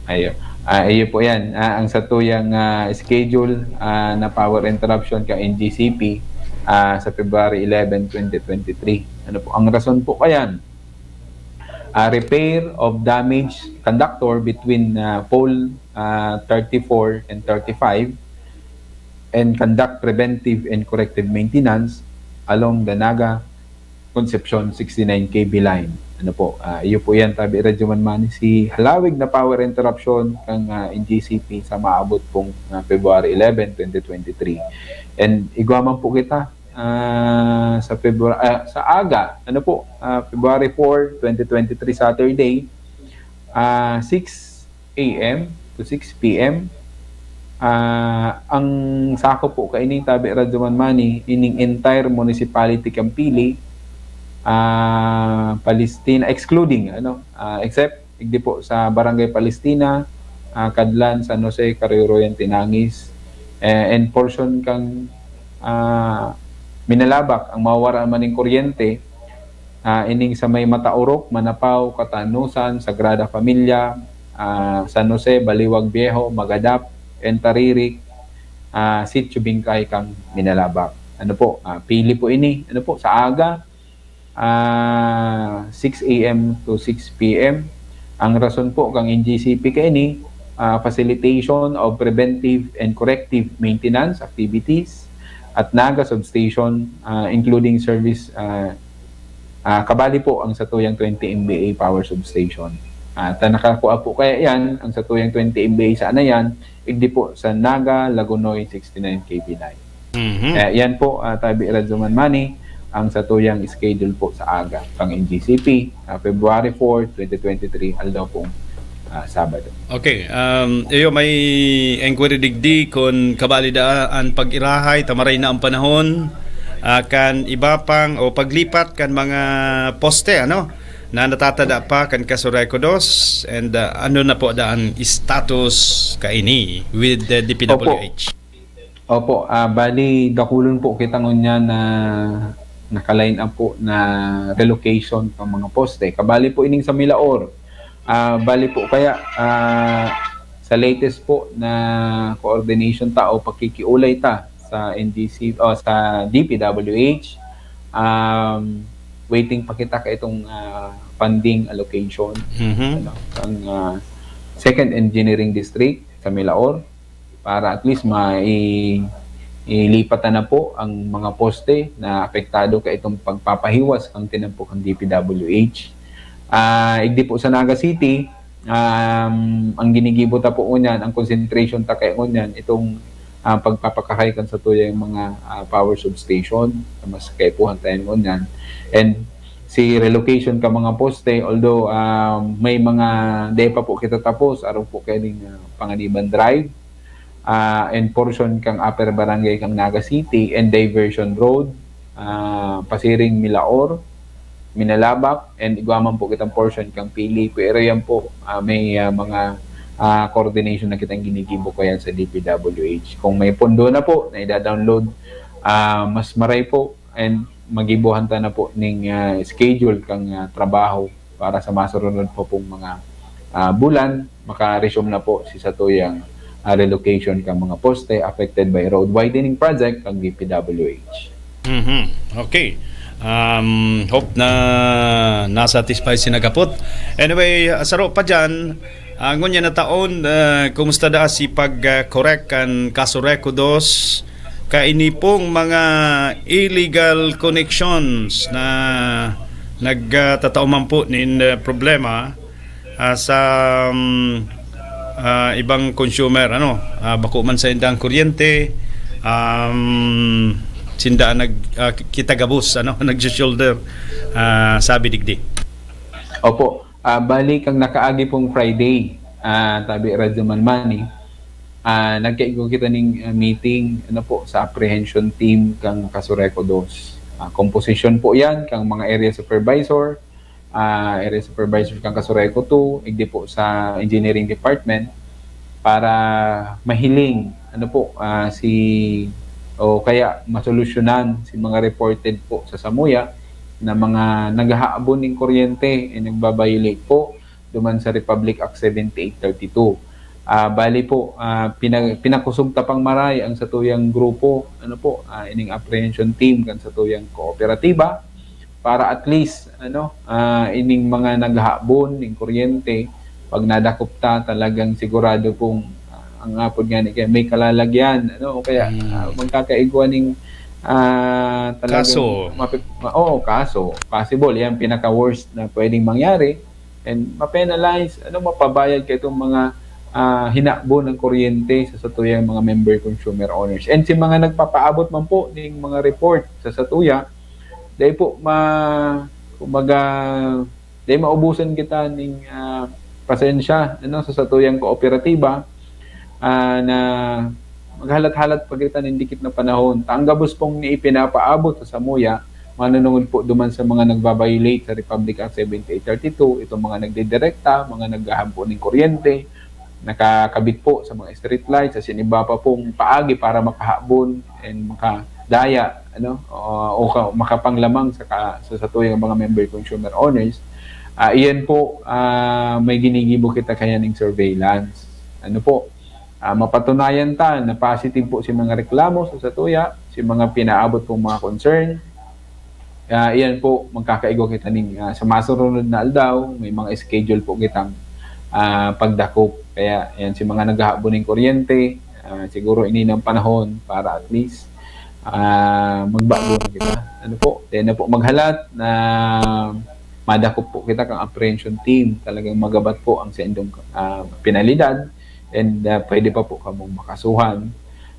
ayo. Ah, iyo po yan. Ah, ang satuyang, ah, schedule, ah, na power interruption kang N G C P, ah, sa February eleven, twenty twenty-three. Ano po? Ang rason po kayan, ah, repair of damaged conductor between, ah, pole, ah, thirty-four and thirty-five and conduct preventive and corrective maintenance along the Naga Concepcion sixty-nine K V line. Ano po, ah, iyo po yan, tabi Radyo Manmani, si halawig na power interruption kang, ah, N G C P sa maabot pong, ah, February eleven, twenty twenty-three. And igwa man po kita, ah, sa February, ah, sa aga, ano po, ah, February four, twenty twenty-three, Saturday, ah, six A M to six P M. Ah, ang sako po kaini, tabi Radyo Manmani, ining entire municipality kan Pili, ah, Palestina, excluding, ano, ah, except, igdi po sa Barangay Palestina, ah, Cadlan, San Jose, Caruroyan, Tinangis, eh, and portion kang, ah, Minalabac, ang mawawaran man ning kuryente, ah, ining sa may Mataurok, Manapao, Katanusan, Sagrada Familia, ah, San Jose, Baliwag Viejo, Magadap, and Taririk, ah, Sitio Bingkay kang Minalabac. Ano po, ah, Pili po ini. Ano po, sa aga, ah, six A M to six P M. Ang rason po kang N G C P kaini, ah, facilitation of preventive and corrective maintenance activities at Naga Substation, ah, including service, ah, ah, kabali po ang satuyang twenty M V A power substation. Ah, ta nakakua po kaya yan, ang satuyang twenty M V A sana yan, igdi po sa Naga Lagunoy sixty-nine K V line. Mhm. Eh, yan po, ah, tabi Radyo Manmani, ang satuyang schedule po sa aga kang N G C P, ah, February four, twenty twenty-three, aldaw pong, ah, Sabado. Okay, um, iyo, may inquiry digdi kun kabali daa an pag-irahay, ta maray na ang panahon, ah, kan iba pang, o paglipat kan mga poste, ano? na natatada pa kan Casureco Dos, and, ah, ano na po daan status kaini with the D P W H? Opo, ah, bali dakulon po kita ngunyan na naka-line up po na relocation kan mga poste. Kabali po ining sa Milaor. Ah, bali po kaya, ah, sa latest po na coordination ta o pagkikiulay ta sa N D C o sa D P W H, um, waiting pa kita kaitong, ah, funding allocation, Mhm. ano, ang, ah, second engineering district sa Milaor para at least mai-, ilipat na po ang mga poste na apektado kaitong pagpapahiwas kan tinampo kan D P W H. Ah, igdi po sa Naga City, um, ang ginigibo ta po ngunyan, ang concentration ta kay ngunyan, itong, ah, pagpapakahay kan satuyang mga, ah, power substation na mas kaipuhan ta yan ngunyan. And si relocation ka mga poste, although, ah, may mga di pa po kita tapos, arog po kay ning, ah, Panganiban Drive, ah, and portion kang Upper Barangay kang Naga City and Diversion Road, ah, pasiring Milaor, Minalabac, and igwa man po kitang portion kang Pili. Pero yan po, ah, may, ah, mga, ah, coordination na kitang ginigibo ko yan sa D P W H. Kung may pondo na po na ida-download, ah, mas maray po and magibuhan ta na po ning, ah, schedule kang, ah, trabaho para sa masurunod pa pong mga, ah, bulan, maka-resume na po si satuyang, ah, relocation kang mga poste affected by road widening project kang D P W H. Mhm. Okay. Um, hope na nasatisfy si nagapot. Anyway, saro pa dyan, ah, ngunyan na taon, ah, kumusta daa si pag, ah, correct kan Casureco Dos? Kaini pong mga illegal connections na nagtatao man po nin, ah, problema, ah, sa, um, ah, ibang consumer, ano, ah, bako man sa indang kuryente, um, sinda nag, ah, kita gabos, ano, nag-shoulder, ah, sabi digdi. Opo, ah, bali kang nakaagi pong Friday, ah, tabi Radyo Manmani, ah, nagkaigo kita ning, ah, meeting, ano po, sa apprehension team kang Casureco Dos. Ah, composition po yan kang mga area supervisor, ah, area supervisor kang Casureco Two, igdi po sa engineering department para mahiling, ano po, ah, si, o kaya masolusyonan si mga reported po sa samuya na mga naghahabon ning kuryente, eh, nagba-violate po duman sa Republic Act seventy-eight thirty-two. Ah, bali po, ah, pina-, pinakusog ta pang maray ang satuyang grupo, ano po, ah, ining apprehension team kan satuyang kooperatiba para at least, ano, ah, ining mga naghahabon ning kuryente, pag nadakop ta, talagang sigurado pong, ah, ang apod nga ni kaya may kalalagyan, ano, o kaya, Hmm. ah, magkakaigwa ning, ah, talagang Kaso. mapi-, ma-, oo, kaso. Possible, yan pinaka-worst na pwedeng mangyari. And ma-penalize, ano, mapabayad ka itong mga, ah, hinakbo ng kuryente sa satuyang mga member consumer owners. And si mga nagpapaabot man po ning mga report sa satuya, dahil po ma-, kumbaga, dahil maubusan kita ning, ah, pasensya, ano, sa satuyang kooperatiba, ah, na maghalat-halat pa kita nin dikit na panahon. Ta ang gabos pong ni ipinapaabot sa samuya, manunungod po duman sa mga nagba-violate sa Republic Act seventy-eight thirty-two, itong mga nagdidirekta, mga naghahampo ning kuryente, nakakabit po sa mga street lights, asin iba pa pong paagi para makahabon and makadaya, ano, o, o ka-, makapanglamang sa ka-, sa satuyang mga member consumer owners. Ah, iyan po, ah, may ginigibo kita kaya ning surveillance. Ano po, ah, mapatunayan ta na positive po si mga reklamo sa satuya, si mga pinaabot pong mga concern. Ah, iyan po, magkakaigwa kita ning, ah, sa masurunod na aldaw, may mga schedule po kitang, ah, pagdakop. Kaya, yan, si mga naghahabon ning kuryente, ah, siguro ini na ang panahon para at least, ah, magbago na kita. Ano po? Then na po maghalat na madakop po kita kang apprehension team. Talagang magabat po ang saindong, ah, penalidad and, ah, pwede pa po kamong makasuhan,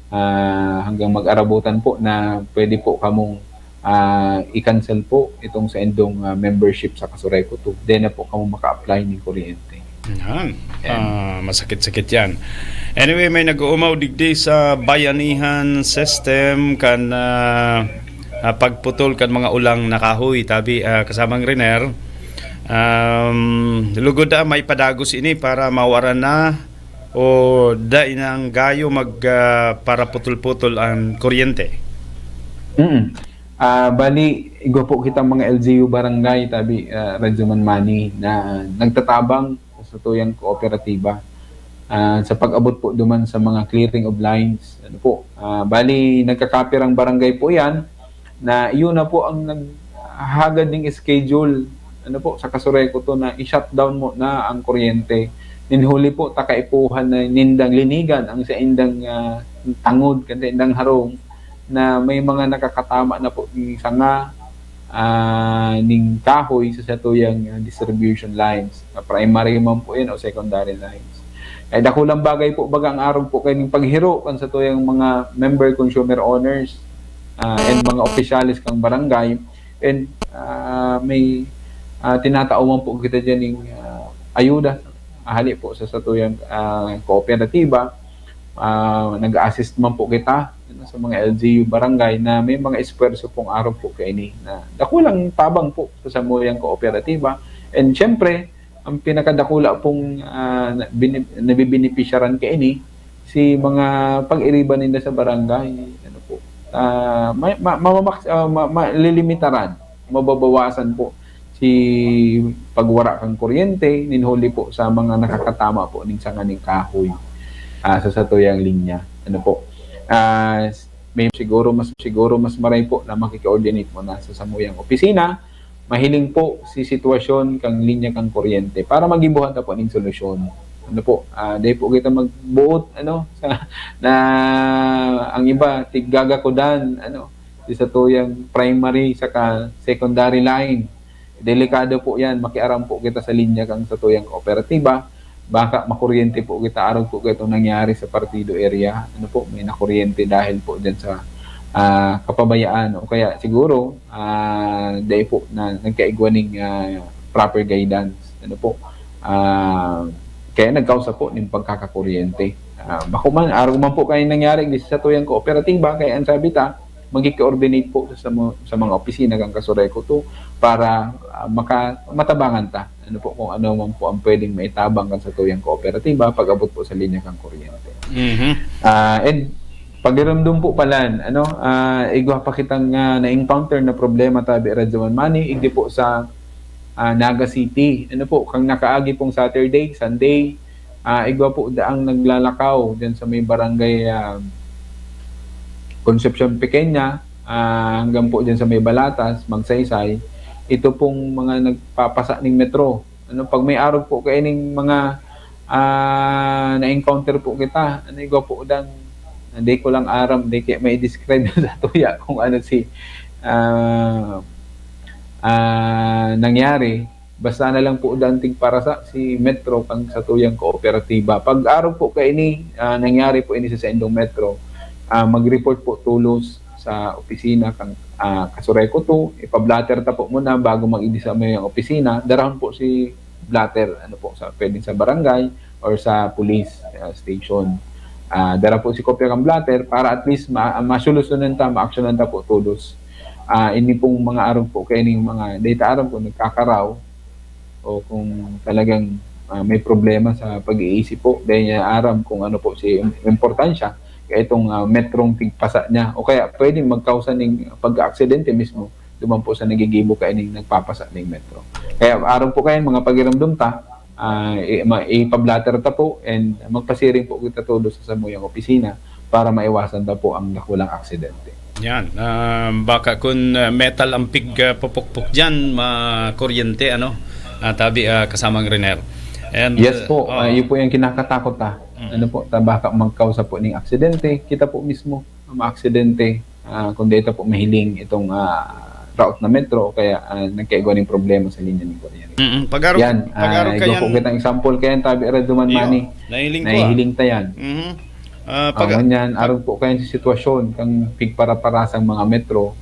ah, hanggang mag-arabutan po na pwede po kamong, ah, i-cancel po itong saindong, ah, membership sa Casureco Two. Then na po kamo maka-apply ning kuryente. Yan. Yan. Ah, masakit-sakit yan. Anyway, may nag-uumaw digdi sa bayanihan system kan, ah, ah, pagputol kan mga ulang na kahoy. Tabi, ah, kasamang Riner, Um, lugod na may padagos ini para mawaran na o dai nang gayo mag, ah, paraputol-putol ang kuryente. Mm. Ah, bali, igwa po kitang mga L G U barangay, tabi, ah, Radyo Manmani, na nagtatabang sa tuyang kooperatiba, ah, sa pag-abot po duman sa mga clearing of lines. Ano po, ah, bali, nagkakapirang barangay po yan na iyon na po ang naghahagad ning schedule. Ano po, sa Casureco to na i-shutdown mo na ang kuryente. Nin huli po, takaipuhan na nindang linigan ang saindang, ah, tangod, kan saindang harong na may mga nakakatama na po ning sanga, ah, ning kahoy sa satuyang, ah, distribution lines. Na primary man po yan o secondary lines. Ay, dakulang bagay po baga ang arog po kay ning paghiro kan satuyang mga member consumer owners, ah, and mga opisyales kang barangay. And, ah, may, ah, tinatao man po kita dyan ning, ah, ayuda. Hali po sa satuyang, ah, kooperatiba. Ah, nag-a-assist man po kita, ano, sa mga L G U barangay na may mga esfuerso pong arog po kaini na dakulang tabang po sa samuyang kooperatiba. And siyempre, ang pinakadakula pong, ah, na-, bini-, nabibenepisiyaran kaini, si mga pag-iriba ninda sa barangay, ano po, ah, ma-, ma-, mamamaks-, ah, ma-, malilimitaran, mababawasan po si pagwara kan kuryente, nin huli po sa mga nakakatama po ning sanga ning kahoy, ah, sa satuyang linya. Ano po, ah, may siguro mas, siguro mas maray po na maki-coordinate mo na sa samuyang opisina, mahiling po si sitwasyon kang linya kang kuryente para magibuhat na po ning solusyon. Ano po, ah, dai po kita magbuot, ano, sa, na ang iba, tiggagakudan, ano, di sa tuyang primary saka secondary line. Delikado po yan. Makiaram po kita sa linya kang sa tuyang kooperatiba. Baka makuryente po kita, arog po itong nangyari sa Partido area. Ano po, may nakuryente dahil po dyan sa, ah, kapabayaan. O kaya siguro, ah, dai po na nagkaigwa ning, ah, proper guidance. Ano po, ah, kaya nagkausa po ning pagkakakuryente. Ah, bako man, arog man po kayo nangyari, di sa tuyang kooperatiba, kaya ang sabi ta, magki-coordinate po sa, sa mga, sa mga opisina kan Casureco to para, ah, maka-, matabangan ta. Ano po, kung ano man po ang pwedeng maitabang kan sa tuyang kooperatiba pag-abot po sa linya kan kuryente. Mhm. Ah, and pagiramdom po palan, ano, ah, igwa pa kitang, ah, na-encounter na problema tabi Radyo Manmani, igdi po sa, ah, Naga City. Ano po, kang nakaagi pong Saturday, Sunday, ah, igwa po daang naglalakaw diyan sa may barangay, ah, Concepcion Pequeña, ah, hanggang po diyan sa may Balatas, Magsaysay. Ito pong mga nagpapasa ning metro. Ano, pag may arog po kaining mga, ah, na-encounter po kita, ano, igwa po dang, hindi ko lang aram, hindi kaya may describe sa tuya kung ano si, ah, ah, nangyari. Basta na lang po danting para sa si Metro kang sa tuyang kooperatiba. Pag arog po kaini, ah, nangyari po ini sa saindong Metro, ah, mag-report po tulos sa opisina kang, ah, Casureco two. Ipa-blotter ta po muna bago mag-idi sa may opisina. Darahon po si blotter, ano po, sa, pwedeng sa barangay or sa police, ah, station. Ah, dara po si kopya kang blotter para at least ma-, masolusyonan ta, maaksyonan ta po todos. Ah, ini pong mga arog po, kaya ning mga data arog po, nagkakaraw o kung talagang, ah, may problema sa pag-iisip po, dahil niya aram kung ano po si im-, importansya, kaya itong, ah, metrong tigpasa niya. O kaya pwedeng magkausa ning pagka-aksidente mismo, duman po sa nagigibo kaya ning nagpapasa ning metro. Kaya arog po kayo, mga pagiramdom ta, ah, i-, ma-, ipa-blotter ta po and magpasiring po kita todo sa samuyang opisina para maiwasan ta po ang dakulang aksidente. Yan. Ah, baka kun, ah, metal ang pig, ah, pupukpok dyan, makuryente, ano, ah, tabi, ah, kasamang Riner. And, Yes po, ah, ah, yun po yung kinakatakot, ah. Mm. Ano po, ta-, baka magkausa po ning aksidente, kita po mismo ang maaksidente, ah, kung dito po mahiling itong, ah, route na metro, kaya, ah, nagkaigwa ning problema sa linya ng kuryente. Mm-mm. Pag-arog, Yan, pag-arog ah, ka igwa po yan. Kitang example, kaya tabi Radyo Manmani. Iyo, nahiling ko, ah. Nahiling ta yan. Mhm. Ah, pag- Ang yan, arog po kayo sa sitwasyon, kang pigparaparasang mga metro,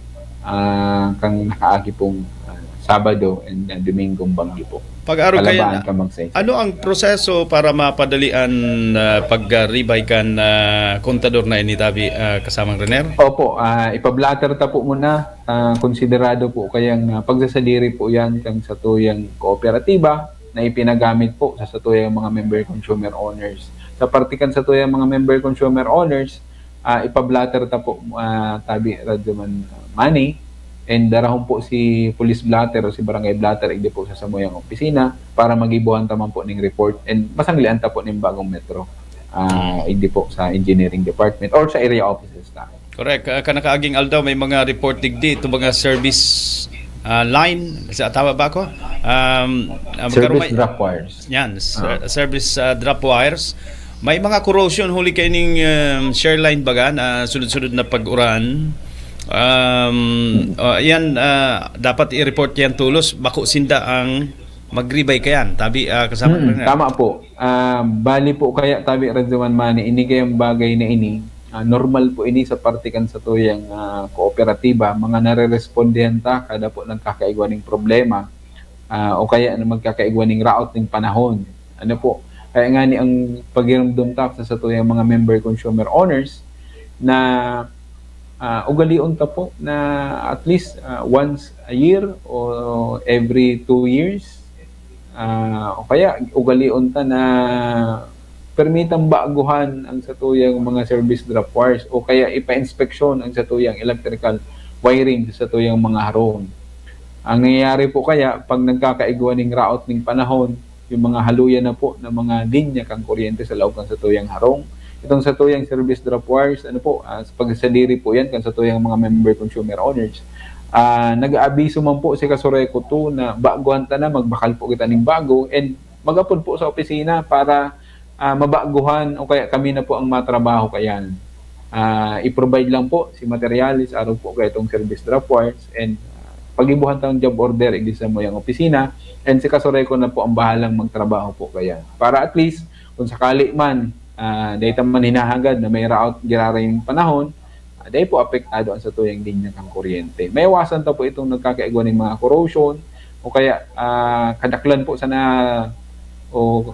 ah, kang nakaagi pong, ah, Sabado and, ah, Domingong banggi po. Pag-arog kayo Kalabaan na, ka Magsaysay. Ano ang proseso para mapadalian, ah, pag, ah, ribay kan, ah, kontador na ini, tabi, ah, kasamang Riner? Opo, ah, ipa-blotter ta po muna. ah, konsiderado po kayang, ah, pagsasadiri po yan kan satuyang kooperatiba na ipinagamit po sa satuyang mga member consumer owners. Sa parte kan satuyang mga member consumer owners, ah, ipa-blotter ta po, ah, tabi Radyo Man Manny, and darahon po si police blotter o si barangay blotter, igdi po sa samuyang opisina para magibuhan ta man po ning report and masanglian ta po ning bagong metro. Ah, igdi po sa engineering department or sa area offices ta. Correct. Ah, kan nakaaging aldaw, may mga report digdi, itong mga service, ah, line. Sa, tama ba ako? Um, ah, magkaroon Service may drop wires. Yan, s- Ah. service, ah, drop wires. May mga corrosion huli kaining, um, share line baga na sunod-sunod na pag-uran. Um, ah, yan, ah, dapat i-report yan tulos. Bako sinda ang magribay kayan. Tabi, ah, kasama Mm, na. Tama po. Ah, bali po kaya, tabi Radyo Man Manny, ini kayang bagay na ini, ah, normal po ini sa parte kan satuyang, ah, kooperatiba, mga narerespondehan ta kada po nagkakaigwa ning problema, ah, o kaya na magkakaigwa ning raot ning panahon. Ano po? Kaya nga ni ang pagirumdom ta sa satuyang mga member consumer owners na, ah, ugalion ta po na at least, ah, once a year o every two years, ah, o kaya ugalion ta na permitang baguhan ang satuyang mga service drop wires o kaya ipa-inspeksyon ang satuyang electrical wiring sa satuyang mga harong. Ang nangyayari po kaya, pag nagkakaigwa ning raot ning panahon, yung mga haluyan na po ng mga linya kan kuryente sa laog kan satuyang harong, itong satuyang service drop wires, ano po, ah, pagsasadiri po yan kan satuyang mga member consumer owners. Ah, nag-aabiso man po si Kasureco two na baguhan ta na, magbakal po kita ning bago, and mag-apod po sa opisina para, ah, mabaguhan o kaya kami na po ang matrabaho kayan. Ah, i-provide lang po si materyales, arog po kaya itong service drop wires, and, ah, pagibuhan tang job order, igdi sa samuyang opisina, and si Kasureco na po ang bahalang magtrabaho po kayan. Para at least, kung sakali man, ah, dahil ta man hinahagad na may raot giraray yung panahon, ah, dahil po apektado ang satuyang linya kan kuryente. Maiwasan ta po itong nagkakaigwa ng mga corrosion, o kaya, ah, kadaklan po sana, o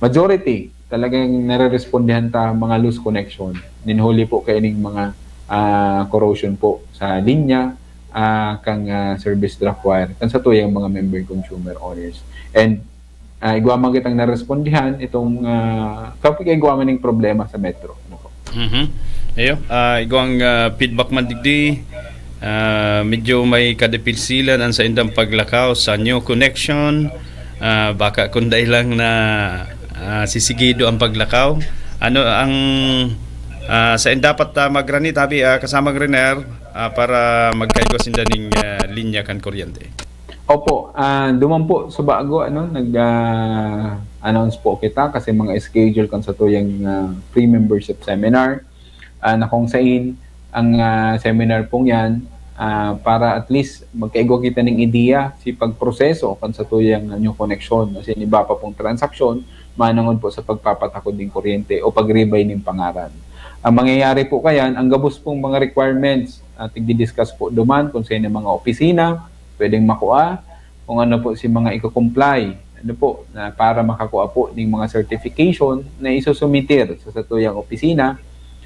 majority, talagang narerespondihan ta mga loose connection. Nin huli po kaining mga, ah, corrosion po sa linya, ah, kang, ah, service drop wire, kan satuyang mga member consumer owners. And, ah, igwa man kitang narespondihan itong, ah, kapag igwa man ning problema sa metro. Ano po? Mhm. Ayo, ah, igwang, ah, feedback man digdi, ah, medyo may kadipilsilan ang saindang paglakaw sa new connection. Ah, baka kun dai lang na, ah, sisigido ang paglakaw. Ano ang, ah, sain dapat, ah, magrani, tabi, ah, kasamang Riner, ah, para magkaigwa sinda ning, ah, linya kan kuryente? Opo, ah, duman po sa bago, ano, nag, ah, announce po kita kasi mga schedule kan satuyang, ah, free membership seminar, ah, na kung sain ang, ah, seminar pong yan, ah, para at least magkaigwa kita ning ideya si pagproseso kan satuyang new connection, kasi iba pa pong transaksyon manongod po sa pagpapatakod ning kuryente o pagribay ning pangaran. Ang mangyayari po kayan, ang gabos pong mga requirements, ah, tigdi-discuss po duman kung sain ang mga opisina pwedeng makua, kung ano po si mga iko-comply, ano po, na para makakua po ning mga certification na isusumitir sa satuyang opisina,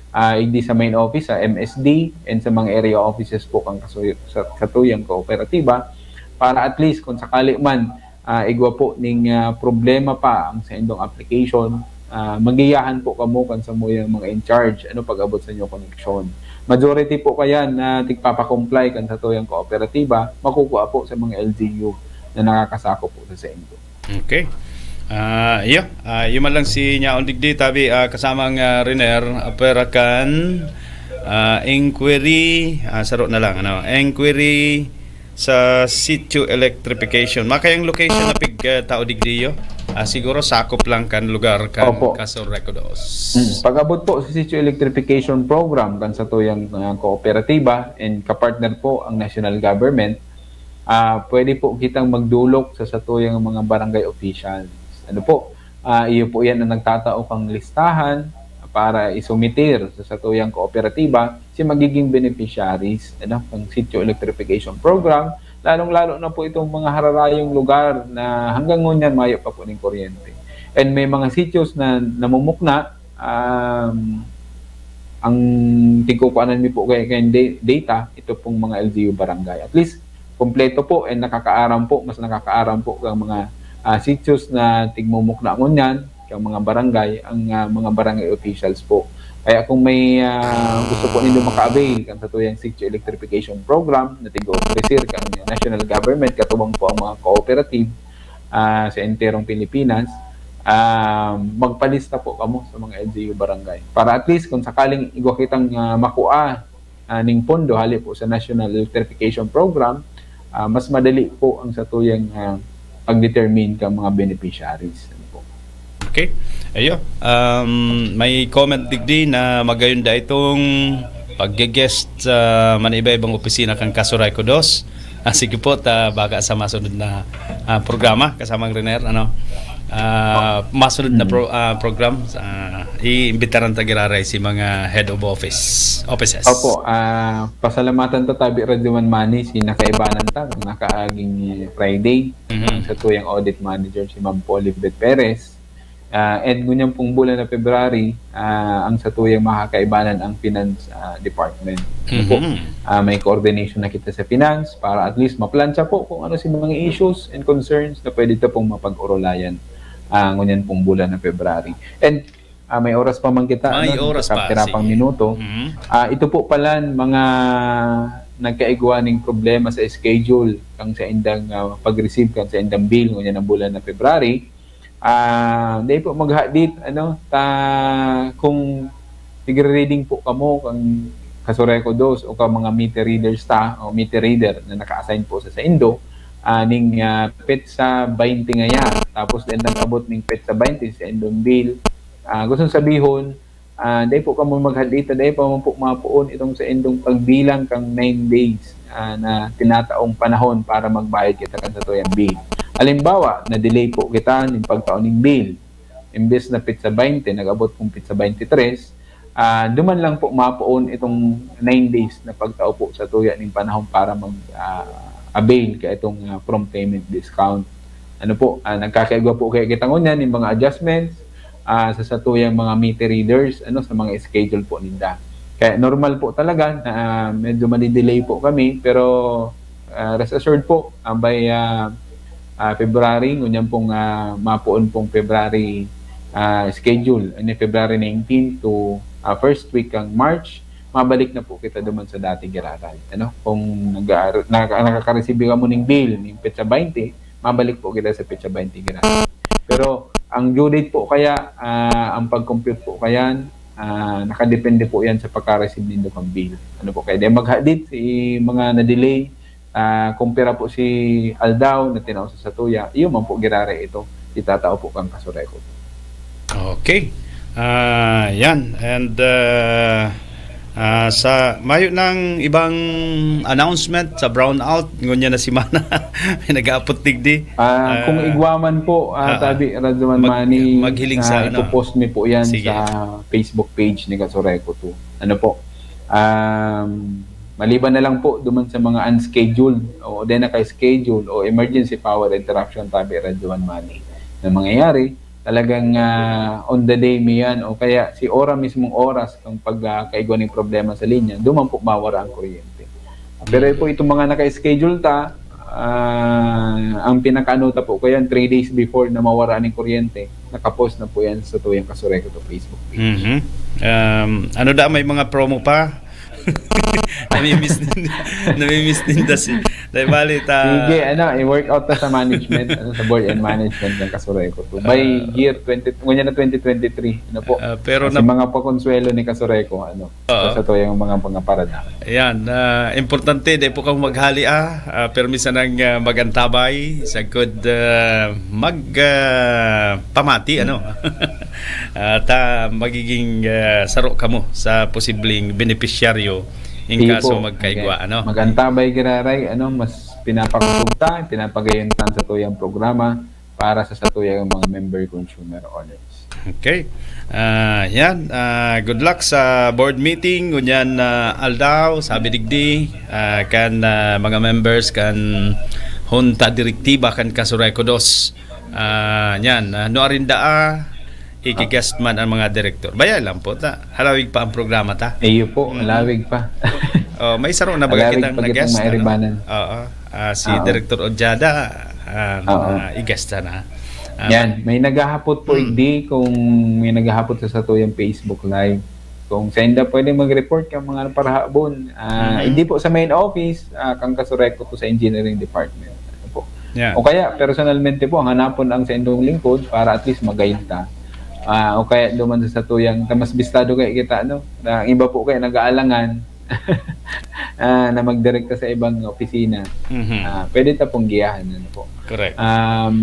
ah, igdi sa main office, sa M S D, and sa mga area offices po kan kasu-, sa satuyang kooperatiba, para at least kung sakali man, ah, igwa po ning, ah, problema pa ang saindong application, ah, magiyahan po kamo kan samuyang mga in charge, ano, pag-abot sa inyo koneksyon. Majority po kayan na tigpapa-comply kan satuyang kooperatiba, makukua po sa mga L G U na nakakasakop po sa saindo. Okay. Ah, iyo, ah, iyo man lang si Nyaon Digdi, tabi, ah, kasamang, ah, Riner, ah, pwera kan, ah, inquiry, ah, saro na lang, ano, inquiry sa sitio electrification. Makayang location na pig, ah, tao digdi iyo. Ah, siguro sakop lang kan lugar kan Opo. Kaso Recodos. Mm. Pag-abot po sa sitio electrification program kan satuyang, ah, kooperatiba and kapartner po ang national government, ah, pwede po kitang magdulok sa satuyang mga barangay officials. Ano po? Ah, iyo po yan ang nagtatao kang listahan para isumitir sa satuyang kooperatiba si magiging beneficiaries, ano, ng sitio electrification program, lalong-lalo na po itong mga hararayong lugar na hanggang ngunyan mayo pa po ning kuryente. And may mga sitios na namumukna, um, ang tigkukuanan mi po kay, kay da-, data, ito pong mga L G U barangay. At least, kompleto po and nakakaaram po, mas nakakaaram po ang mga, ah, sitios na tigmumukna ngunyan, kang mga barangay, ang, ah, mga barangay officials po. Kaya kung may, ah, gusto po nindo maka-avail kan satuyang sitio electrification program na tig-o-offer kan national government, katuwang po ang mga cooperative, ah, sa enterong Pilipinas, ah, magpalista po kamo sa mga L G U barangay. Para at least kung sakaling igwa kitang, ah, makua, ah, ning pondo hali po sa National Electrification Program, ah, mas madali po ang satuyang, ah, pag-determine kan mga beneficiaries. Ano po? Okay. Ayo. Um, may comment digdi na magayon da itong pag-guest sa maniba-ibang opisina kan Kasuray Kudos. Ah, sige po, ta baka sa masunod na, ah, programa, kasamang Riner, ano? Ah, masunod na pro-, ah, program, ah, iimbitaran ta giraray si mga head of office, offices. Opo, ah, pasalamatan ta tabi Radyo Man Mani, si nakaibanan ta, nakaaging, eh, Friday. Mhm. Ang satuyang audit manager, si Ma'am Polibet Perez. Ah, and ngunyan pong bulan na February, ah, ang satuyang makakaibanan ang finance, ah, department. Ano po? Mhm. Ah, may coordination na kita sa finance para at least maplantsa po kung ano si mga issues and concerns na pwede ta pong mapag-orolayan, ah, ngunyan pong bulan na February. And, ah, may oras pa man kita, May ano, oras pa, kapira pang sige. Minuto. Mhm. Ah, ito po pala, mga nagkaigwa ning problema sa schedule kang sa indang, ah, pag-receive kang sa indang bill ngunyan ang bulan na February. Ah, dai po maghadit, ano, ta kung nagre-reading po kamo kang Kasureco dos o ka mga meter readers ta, o meter reader na naka-assign po sa saindo, ah, ning, ah, petsa baynte ngaya, tapos dai nag-abot ning petsa baynte sa indong bill, ah, gustong sabihon, ah, dai po kamo maghadit ta dai pa man po mapoon itong saindong pagbilang kang nine days, ah, na tinataong panahon para magbayad kita kan satuyang bill. Halimbawa, na-delay po kita nin pagtao nin bill. Imbes na petsa baynte, nag-abot pong petsa baynte tres, ah, duman lang po mapoon itong nine days na pagtao po satuya ning panahon para mag, ah, avail ka itong, ah, prompt payment discount. Ano po, ah, nagkakaigwa po kaya kita ngunyan ning mga adjustments, ah, sa satuyang mga meter readers, ano, sa mga schedule po ninda. Kaya normal po talaga na, ah, medyo madi-delay po kami, pero, ah, rest assured po, ah, by, ah, ah, February, ngunyan pong, ah, mapoon pong February, ah, schedule, ano, February nineteen to, ah, first week ng March, mabalik na po kita duman sa dati giraray. Ano, kung nag-aar-, naka-, nakaka-receive kamo ning bill, ning petsa baynte, mabalik po kita sa petsa baynte giraray. Pero ang due date po kaya, ah, ang pag-compute po kaya, ah, nakadepende po yan sa pagka-receive nindo kang bill. Ano po, kaya di maghadit si mga na-delay, ah, kung pira po si aldaw na tinao sa satuya, iyo man po giraray ito, itatao po kang Kasureco. Okay. Ah, yan. And, ah, ah, sa mayo ng ibang announcement sa brownout, ngunyan na semana, may nag-aapot digdi. Ah, kung Ah, igwa man po, ah, ah, tabi, Radyo Man mag-, Mani, maghiling sa, ah, ano. Ipopost mi po yan Sige. Sa Facebook page ni Kasureco two. Ano po? Um, maliban na lang po duman sa mga unscheduled o di naka-schedule o emergency power interruption, tabi, Radyo Man Mani, na mangyayari, talagang, ah, on the day mi yan o kaya si ora mismong oras kung pag, ah, kaigwa ning problema sa linya, duman po mawara ang kuryente. Pero po itong mga naka-schedule ta, ah, ang pinakaano ta po kaya, three days before na mawara ning kuryente, nakapost na po yan sa tuyang Kasureco two Facebook page. Mhm. Um, ano da, may mga promo pa? Namimiss ninda, namimiss ninda si, dahil bali ta Sige, ano, i-work out ta sa management, ano, sa board and management ng Kasureco two. By Ah. Year twenty, ngunyan na twenty twenty-three, ano po? Ah, pero Kasi na- mga pakonsuelo ni Kasureco, ano, Oo. sa tuyang mga, mga parada. Ayan, ah, importante, di po kamo maghali, ah. Ah, permi sanang, ah, mag-antabay, sagkod, ah, mag, ah, pamati, ano. At, ah, magiging, ah, saro kamo sa posibleng benepisyaryo in Sige kaso po. magkaigwa, Okay. Ano. Mag-antabay giraray, ano, mas pinapakusog ta, pinapagayon ta sa tuyang programa para sa satuyang mga member consumer owners. Okay. Ah, yan. Ah, good luck sa board meeting. Ngunyan, ah, aldaw, sabi digdi, ah, kan, ah, mga members kan Junta Direktiba kan Kasureco dos. Ah, yan. Ah, no arinda, ah, iki-guest man ang mga direktor. Baya lang po ta. Halawig pa ang programa ta. Iyo po, Mm. halawig pa. Oh, may saro na baga Halawig kitang pa kitang na-guest, ano? mairibanan. Oo. Ah, si Oo. Director Ojada, ah, Oo. na i-guest na. Ah, Yan, may naghahapot po, Mm. igdi, kung may naghahapot sa satuyang Facebook Live. Kung sainda pwede mag-report kan mga parahabon, ah, Mhm. hindi po sa main office, ah, kan Kasureco po sa engineering department. Ano po? Yeah. O kaya, personalmente po, hanapon ang saindong lingkod para at least mag-guide ta. Ah, o kaya duman sa satuyang, ta mas bistado kaya kita, no? Na ang iba po kaya nag-aalangan, ah, na magdirekta sa ibang opisina. Mhm. Ah, pwede ta pong giyahan, ano po? Correct. Um,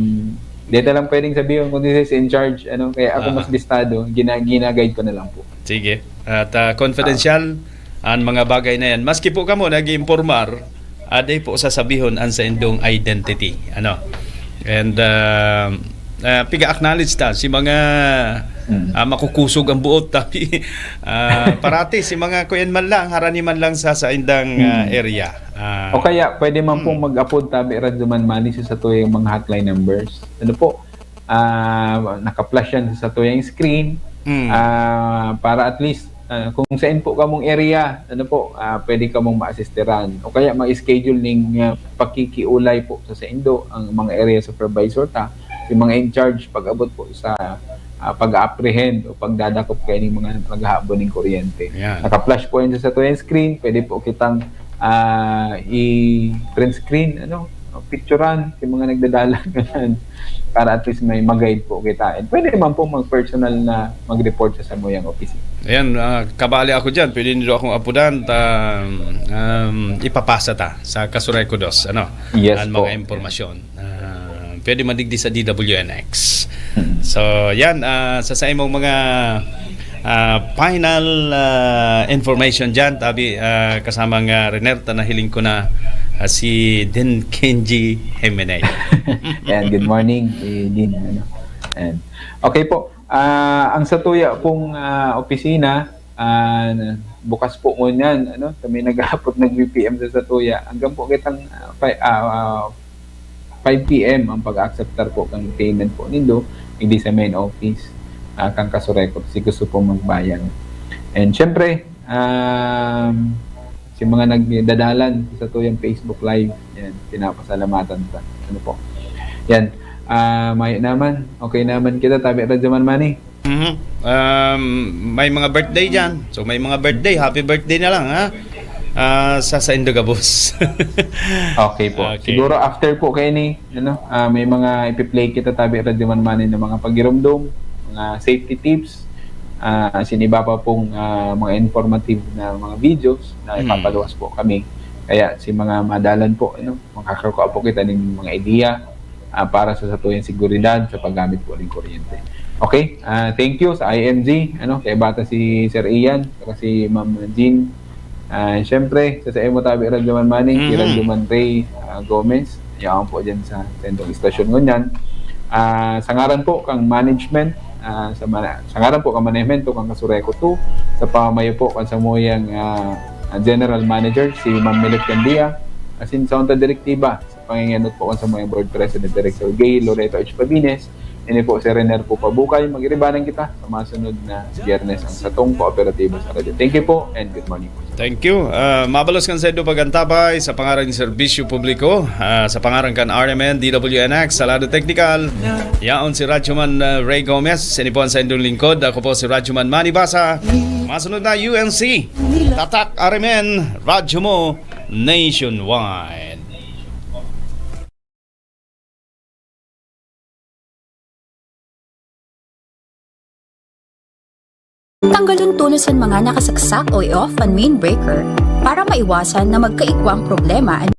di ta lang pwedeng sabihin kung this is in charge, ano? Kaya ako Ah. mas bistado, gina-, gina-guide ko na lang po. Sige. At, ah, confidential, ang mga bagay na yan. Maski po kamo nag-iimpormar, ah, di po sasabihon ang saindong identity. Ano? And, ah, ah, piga-acknowledge ta si mga, Mm. ah, makukusog ang buot, tapi, ah, parati si mga kuyan man lang, harani man lang sa saindang, ah, Mm. area. Ah, O kaya, pwede man pong Mm. mag-apod tabi Radyo Man Mani sa satuyang mga hotline numbers. Ano po? Ah, naka-flash yan sa satuyang screen. Mm. Ah, para at least, ah, kung saan po kamong area, ano po, ah, pwede kamong maasisteran. O kaya mag-schedule ning, ah, pakikiulay po sa saindo, ang mga area supervisor ta, yung mga in charge pag-abot po sa, ah, pag-apprehend o pagdadakop kaining mga naghahabon ning kuryente. Yan. Naka-flash po yan sa satuyang screen, pwede po kitang, ah, i-print screen, ano, picturan, yung mga nagdadalan, ganyan. Para at least may mag-guide po kita. And pwede man po mag-personal na mag-report sa samuyang opisina. Ayan, ah, kabali ako dyan. Pwede nindo akong apudan, ta, um, ipapasa ta sa Kasureco Dos, ano, Yes ang po. mga impormasyon. Ah, pwede man digdi sa D W N X. Hmm. So, yan, ah, sa, sa imong mga, ah, final, ah, information dyan, tabi, ah, kasamang, ah, Rener, ta nahiling ko na, ah, si Din Kenji Jimenez. Ayan, good morning, eh, Din, ano. Ayan. Okay po. Ah, ang satuya pong, ah, opisina, ah, bukas po ngunyan, ano, kami naghahapot nag-V P M sa satuya. Hanggang po kitang, ah, fi-, ah, ah, five P M ang pag-akseptar po kan payment po nindo, hindi sa main office, ah, kan Kasureco, si gusto po magbayad. And syempre, um, si mga nagdadalan sa tuyang Facebook Live, yan, pinapasalamatan ta. Ano po? Yan. Ah, mayo naman. Okay naman kita, tabi Radyo Man Mani. Mhm. Um, may mga birthday dyan. So, may mga birthday. Happy birthday na lang, ha? Ah, sa, sa Indogabos. Okay po. Okay. Siguro after po kayo ni, ano, ah, may mga ipi-play kita, tabi Radyo Man Mani, ng mga pagirumdom, mga safety tips, ah, asin iba pa pong, ah, mga informative na mga videos na Hmm. ipapaluwas po kami. Kaya si mga madalan po, ano, makakakuha po kita ng mga idea, ah, para sa satuyang seguridad sa paggamit po ng kuryente. Okay, ah, thank you sa I M G, ano, kay bata si Sir Ian, saka si Ma'am Jean. Ah, syempre, sa, sa imo tabi, Radyo Man Mani, si Mhm. Radyo Man Ray, ah, Gomez, yaon po dyan sa sentong istasyon ngunyan. Ah, sa ngaran po kang management, ah, sa mana-, sa ngaran po kang management kang Kasureco two, sa pamayo po kan samuyang, ah, ah, General Manager, si Ma'am Milet Candia, asin sa unta direktiba, sa pangingenot po kan samuyang Board President, Director Gay Loreto H. Pabines, ini po si Rener po Pabukay. Magiribanan kita sa masunod na Biyernes, ang satong kooperatiba sa radyo. Thank you po and good morning po. Thank you. Ah, mabalos kan saindo pagantabay sa pangaran ng serbisyo publiko, ah, sa pangaran kan R M N, D W N X, sa lado teknikal, yaon si Radyoman, ah, Ray Gomez. Ini po ang saindong lingkod. Ako po si Radyoman Manny Basa. Masunod na U N C, Tatak R M N, Radyo Mo, Nationwide. Tanggalon tolos an mga nakasaksak o i-off an main breaker para maiwasan na magkaigwang problema an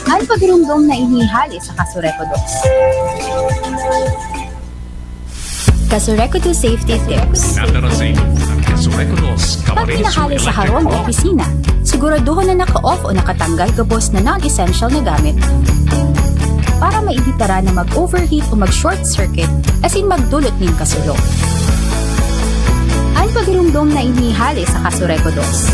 An pagirumdom na ini hale sa Kasureco Dos. Kasureku two Safety Tips. Nadarasay ang Kasureku dos. Pag minahali sa harong o opisina, siguraduhon na naka-off o nakatanggal gabos na non-essential na gamit. Para maibitara na mag-overheat o mag-short circuit, asin magdulot nin kasulok. An pagirumdom na inihali sa Kasureku dos.